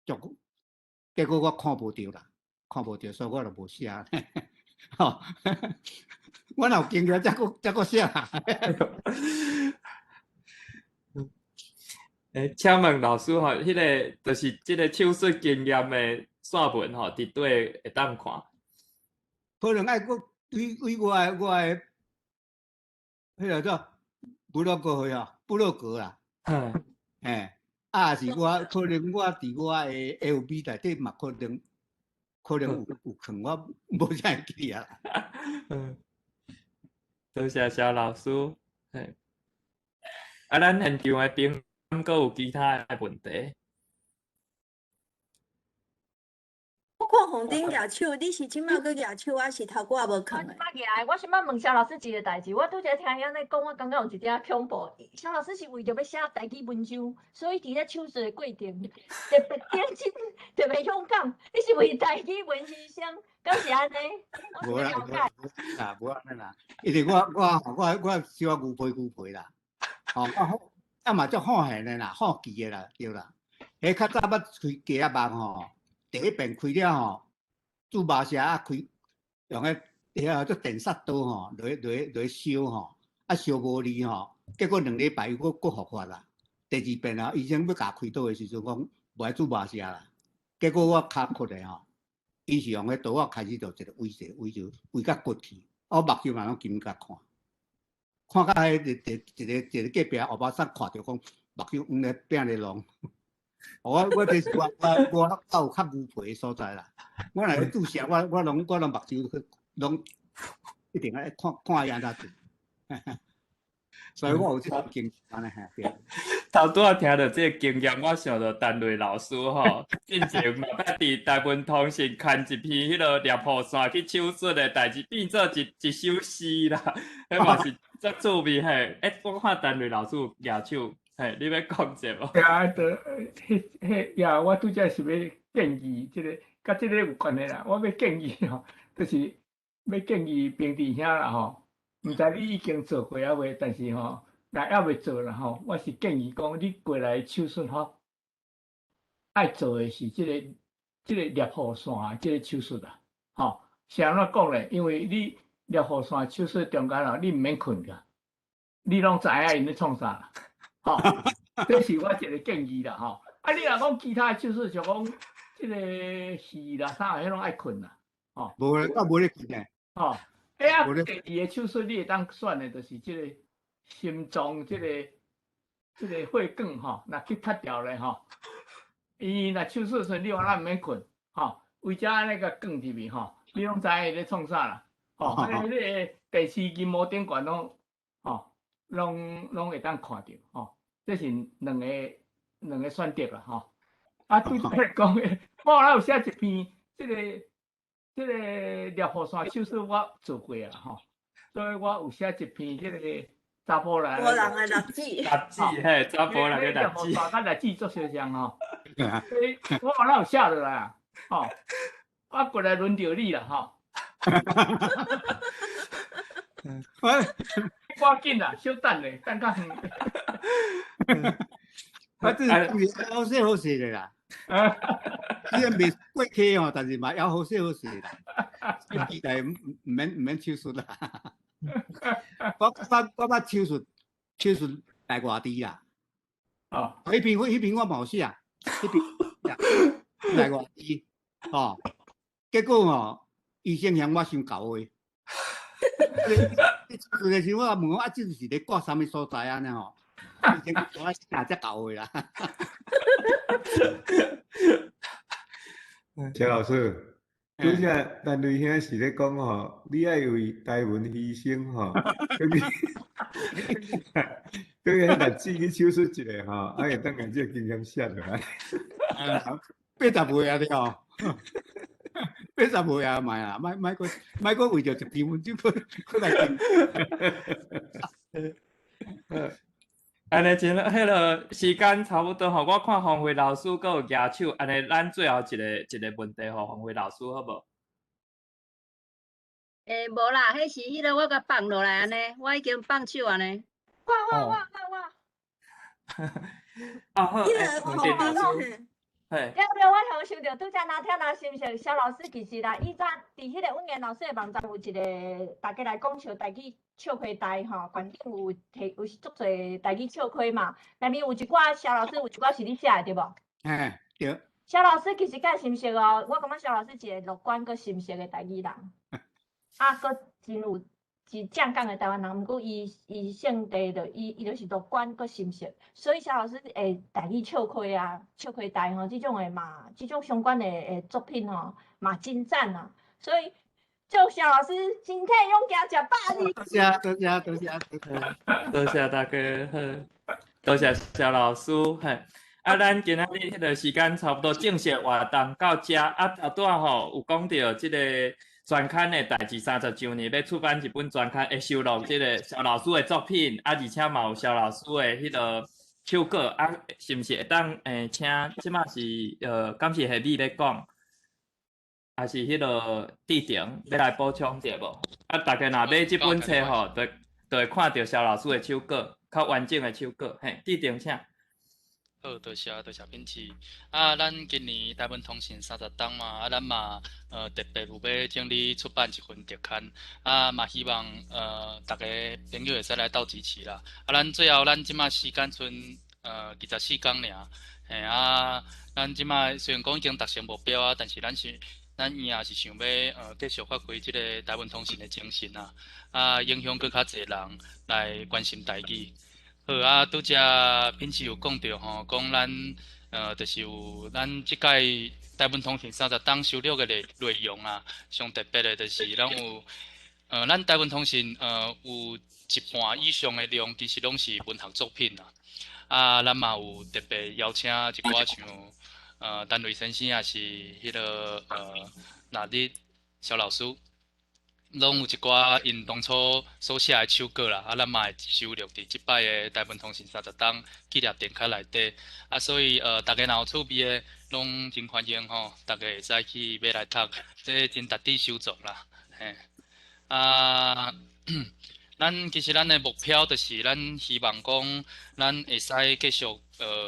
[SPEAKER 3] 足結果我看無著啦，看無著，所以我就無寫。吼，我若有經驗，才閣才閣寫啦。
[SPEAKER 1] 欸，請問老師吼，彼個就是這個手術經驗的散文吼，佇佗會當看？
[SPEAKER 3] 可能愛閣對對我的彼個叫部落格啊，部落格啦。欸，啊是我可能我佇我的 FB 內底嘛，可能有囥，我無啥會記啊。
[SPEAKER 1] 嗯，多謝蕭老師。嘿，啊，咱現場的朋友閣有其他的問題？
[SPEAKER 2] 我看紅頂舉手，你是這擺閣舉手，還是頭拄仔無囥的？
[SPEAKER 11] 我舉來，我想欲問蕭老師一個代誌。我拄才聽伊按呢講，我感覺有一點仔恐怖。蕭老師是為著欲寫台語文章，所以佇咧手術的過程特別認真，特別勇敢。你是為台語文犧牲，敢是按呢？
[SPEAKER 3] 無啦，無啦，無按呢啦。因為我小可牛皮牛皮啦，吼，啊嘛足好閒的啦，好奇的啦，對啦。彼較早捌開雞仔目吼。第一遍開了吼，注麻射啊開，用彼彼個做電殺刀吼，落落落燒吼，啊燒無利吼，結果2禮拜又閣閣復發啦。第二遍啊，醫生欲共開刀的時陣講無愛注麻射啦，結果我跤骨的吼，伊是用彼刀仔開始就一個位一個位就位甲骨去，我目睭嘛攏金甲看，看甲彼一一個一個隔壁後巴桑看著講目睭黃咧變咧濃。我這是我較有較牛皮的所在啦。我若注射，我攏目睭去攏一定愛看看伊按怎做。所以我有這種經驗按呢嘿對。
[SPEAKER 1] 頭拄仔聽著這個經驗，我想著陳瑞老師吼，進前嘛捌佇台文通訊牽一篇彼個攝護腺去手術的代誌，變做一首詩啦，彼嘛是足趣味嘿。欸，我看陳瑞老師有舉手，嘿，你欲講者無？
[SPEAKER 4] 對啊，就彼彼也，我拄才是欲建議這个，佮這个有關係啦。我欲建議吼，就是欲建議平治兄啦吼，毋知你已經做過猶未？但是吼，若猶未做啦吼，我是建議講，你過來手術吼，愛做的是這個攝護腺這个手術啦，吼，是按怎講咧？因為你攝護腺手術中間吼，你毋免睏㗎，你攏知影𪜶咧創啥啦，吼，這是我一個建議啦，吼。啊，你若講其他手術，像講這个戲啦啥，彼攏愛睏啦，吼。
[SPEAKER 3] 無咧，我無咧睏咧。
[SPEAKER 4] 吼，欸啊，第二個手術你會當選的，就是這个心臟這個血管吼，若去塌掉咧吼，伊若手術時，你話咱毋免睏，吼，為遮按呢共灌入去吼，你攏知影伊咧創啥啦，吼，啊，彼个電視螢幕頂懸攏，吼，攏會當看著，吼，這是兩個選擇啦，吼。啊，拄才講的，我有寫一篇，這個攝護腺手術我做過啊，吼，所以我有寫一篇這個查埔人。
[SPEAKER 2] 查埔人的例子。
[SPEAKER 1] 例子嘿，查埔人的例子。
[SPEAKER 4] 攝護腺佮例子足相像吼，所以我哪有寫落來啊？吼，我過來輪著你啦，吼。趕緊啦，小等咧，等較遠。
[SPEAKER 3] 啊，這是好勢好勢的啦。雖然袂過去吼，但是嘛猶好勢好勢啦。期待毋免手術啦。我捌手術內外痔啦。
[SPEAKER 4] 哦。
[SPEAKER 3] 彼篇我嘛有寫，彼篇內外痔，吼。結果吼，醫生嫌我傷厚話。手術的時我問我啊，這是咧割啥物所在按呢吼？醫生講我哪才厚話啦。
[SPEAKER 5] 謝老師，拄才陳瑞兄是咧講吼，你愛為台文犧牲吼，閣去彼例子去手術一下吼，啊會當共這個經驗寫落來。
[SPEAKER 3] 80歲啊對哦，80歲啊，莫啊，莫莫閣莫閣為著一篇文章閣閣來
[SPEAKER 1] 閣按呢真，彼个時間差不多吼，我看馮慧老師閣有舉手，按呢咱最後一个一个問題予馮慧老師好無？
[SPEAKER 6] 欸，無啦，彼是彼个我共放落來按呢，我已經放手按呢。
[SPEAKER 11] 我我我我我。
[SPEAKER 1] 啊好，欸，
[SPEAKER 2] 彼个
[SPEAKER 1] 馮老師，嘿。
[SPEAKER 11] 對對，我頭想著拄才若聽若心說，蕭老師其實啦，以前佇彼个溫言老師的網站有一个，大家來講笑台語笑批台吼，懸頂有提有足濟台語笑批嘛，內面有一寡蕭老師有一寡是你寫的對無？
[SPEAKER 3] 嘿，對。
[SPEAKER 11] 蕭老師其實佮心說哦，我感覺蕭老師一个樂觀閣心實的台語人，啊，閣真有是正港的台灣人，毋過伊性地就伊就是樂觀閣心實，所以蕭老師會台語笑批啊、笑批台吼，這種的嘛，這種相關的作品吼，嘛真讚啊！所以祝蕭老師身體勇健，食百二。
[SPEAKER 3] 多謝多謝多謝
[SPEAKER 1] 多謝大家，好，多謝蕭老師，嘿。啊，咱今仔日彼个時間差不多，正式活動到遮。啊，頭拄仔吼有講著這個專刊的代誌，30週年欲出版一本專刊，會收錄這个蕭老師的作品，啊，而且嘛有蕭老師的彼个手稿，啊，是毋是會當請？這馬是敢是夏美咧講，還是彼个志成欲來補充者無？啊，大家若買這本冊吼，就會看著蕭老師的手稿，較完整的手稿。嘿，志成請。
[SPEAKER 13] 好，多謝多謝品治。啊，咱今年台文通訊30冬嘛，啊，咱嘛特別有欲整理出版一份特刊，啊，嘛希望逐家朋友會使來鬥支持啦。啊，咱最後咱這馬時間賰24工爾，嘿啊，咱這馬雖然講已經達成目標啊，但是咱是。咱伊也是想欲繼續發揮這个台文通信的精神啊，啊影響閣較濟人來關心台語。好啊，拄才品治有講著吼，講咱就是有咱這屆台文通信三十冬收錄的內容啊，上特別的就是咱有咱台文通信有一半以上的量，其實攏是文學作品啦。啊，咱嘛有特別邀請一寡像陳雷先生，也是彼个納日蕭老師，攏有一寡𪜶當初所寫的手稿啦，啊，咱嘛會收錄佇這擺的台文通信三十冬紀念特刊內底。啊，所以逐家若有趣味的，攏真歡迎吼，逐家會使去買來讀，這真值得收藏啦，嘿。啊，咱其實咱的目標就是咱希望講，咱會使繼續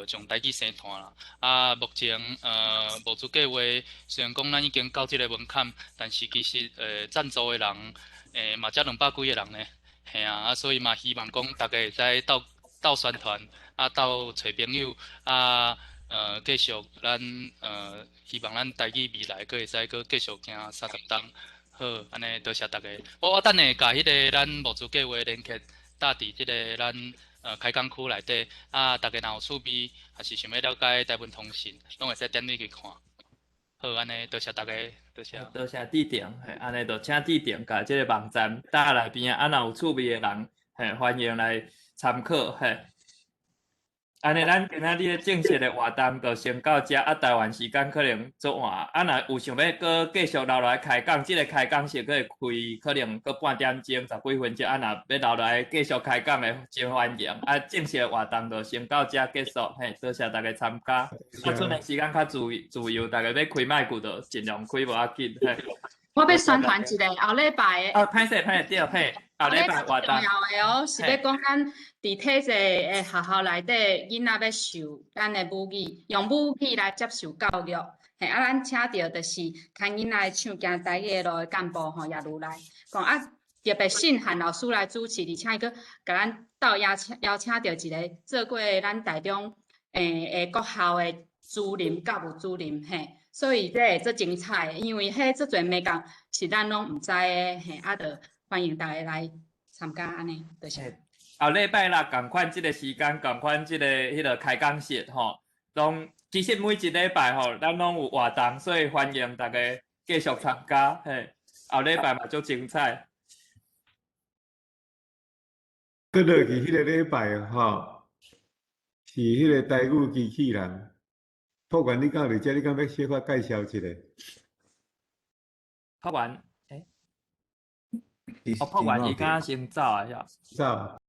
[SPEAKER 13] 將台語生湠啦。啊，目前募資計劃雖然講咱已經到這个門檻，但是其實贊助的人嘛才200幾个人呢，嘿啊，啊所以嘛希望講逐家會使鬥鬥宣傳，啊鬥揣朋友，啊繼續咱希望咱台語未來閣會使閣繼續行三十冬。好，按呢多謝逐家。我等下共彼个咱募資計劃連結貼佇這个咱開講區內底，啊，逐家若有趣味，抑是想欲了解台文通信，攏會使點入去看。好，按呢多謝逐家，多謝。
[SPEAKER 1] 多謝志廷，嘿，按呢就請志廷共這个網站貼內邊啊，若有趣味的人，嘿，歡迎來參考，嘿。按呢，咱今仔日的正式的活動就先到這，啊，台灣時間可能足晚，啊，若有想欲閣繼續留落來開講，這个開講室閣會開，可能閣半點鐘十幾分鐘，啊，若欲留落來繼續開講的，真歡迎。啊，正式的活動就先到這結束，嘿，多謝逐家參加。啊，賰的時間較自由，逐家欲開麥克就盡量開，無要緊，嘿。
[SPEAKER 12] 我欲宣傳一下，後禮拜的。
[SPEAKER 1] 哦，歹勢歹勢，對，嘿，後禮拜活動。
[SPEAKER 12] 重要的哦，是欲講咱佇體制的學校內底，囡仔欲受咱的母語，用母語來接受教育。嘿，啊，咱請著就是牽囡仔唱行台語的路的幹部吼，也如來講啊，特別信漢老師來主持，而且伊閣共咱鬥邀請邀請著一个做過咱台中國校的主任教務主任嘿。所以這會足精彩的，因為彼足濟眉角是咱攏毋知的，嘿，啊，就歡迎逐家來參加按呢，多謝。
[SPEAKER 1] 後禮拜六仝款這个時間，仝款這个彼个開講室吼，攏其實每一禮拜吼，咱攏有活動，所以歡迎逐家繼續參加，嘿，後禮拜嘛足精彩。
[SPEAKER 5] 閣落去彼个禮拜吼，是彼个台語機器人。朴元，你敢有佇遮？你敢欲小可介紹一下？
[SPEAKER 1] 朴元，欸，哦，朴元伊敢先走啊，是吧？
[SPEAKER 5] 走。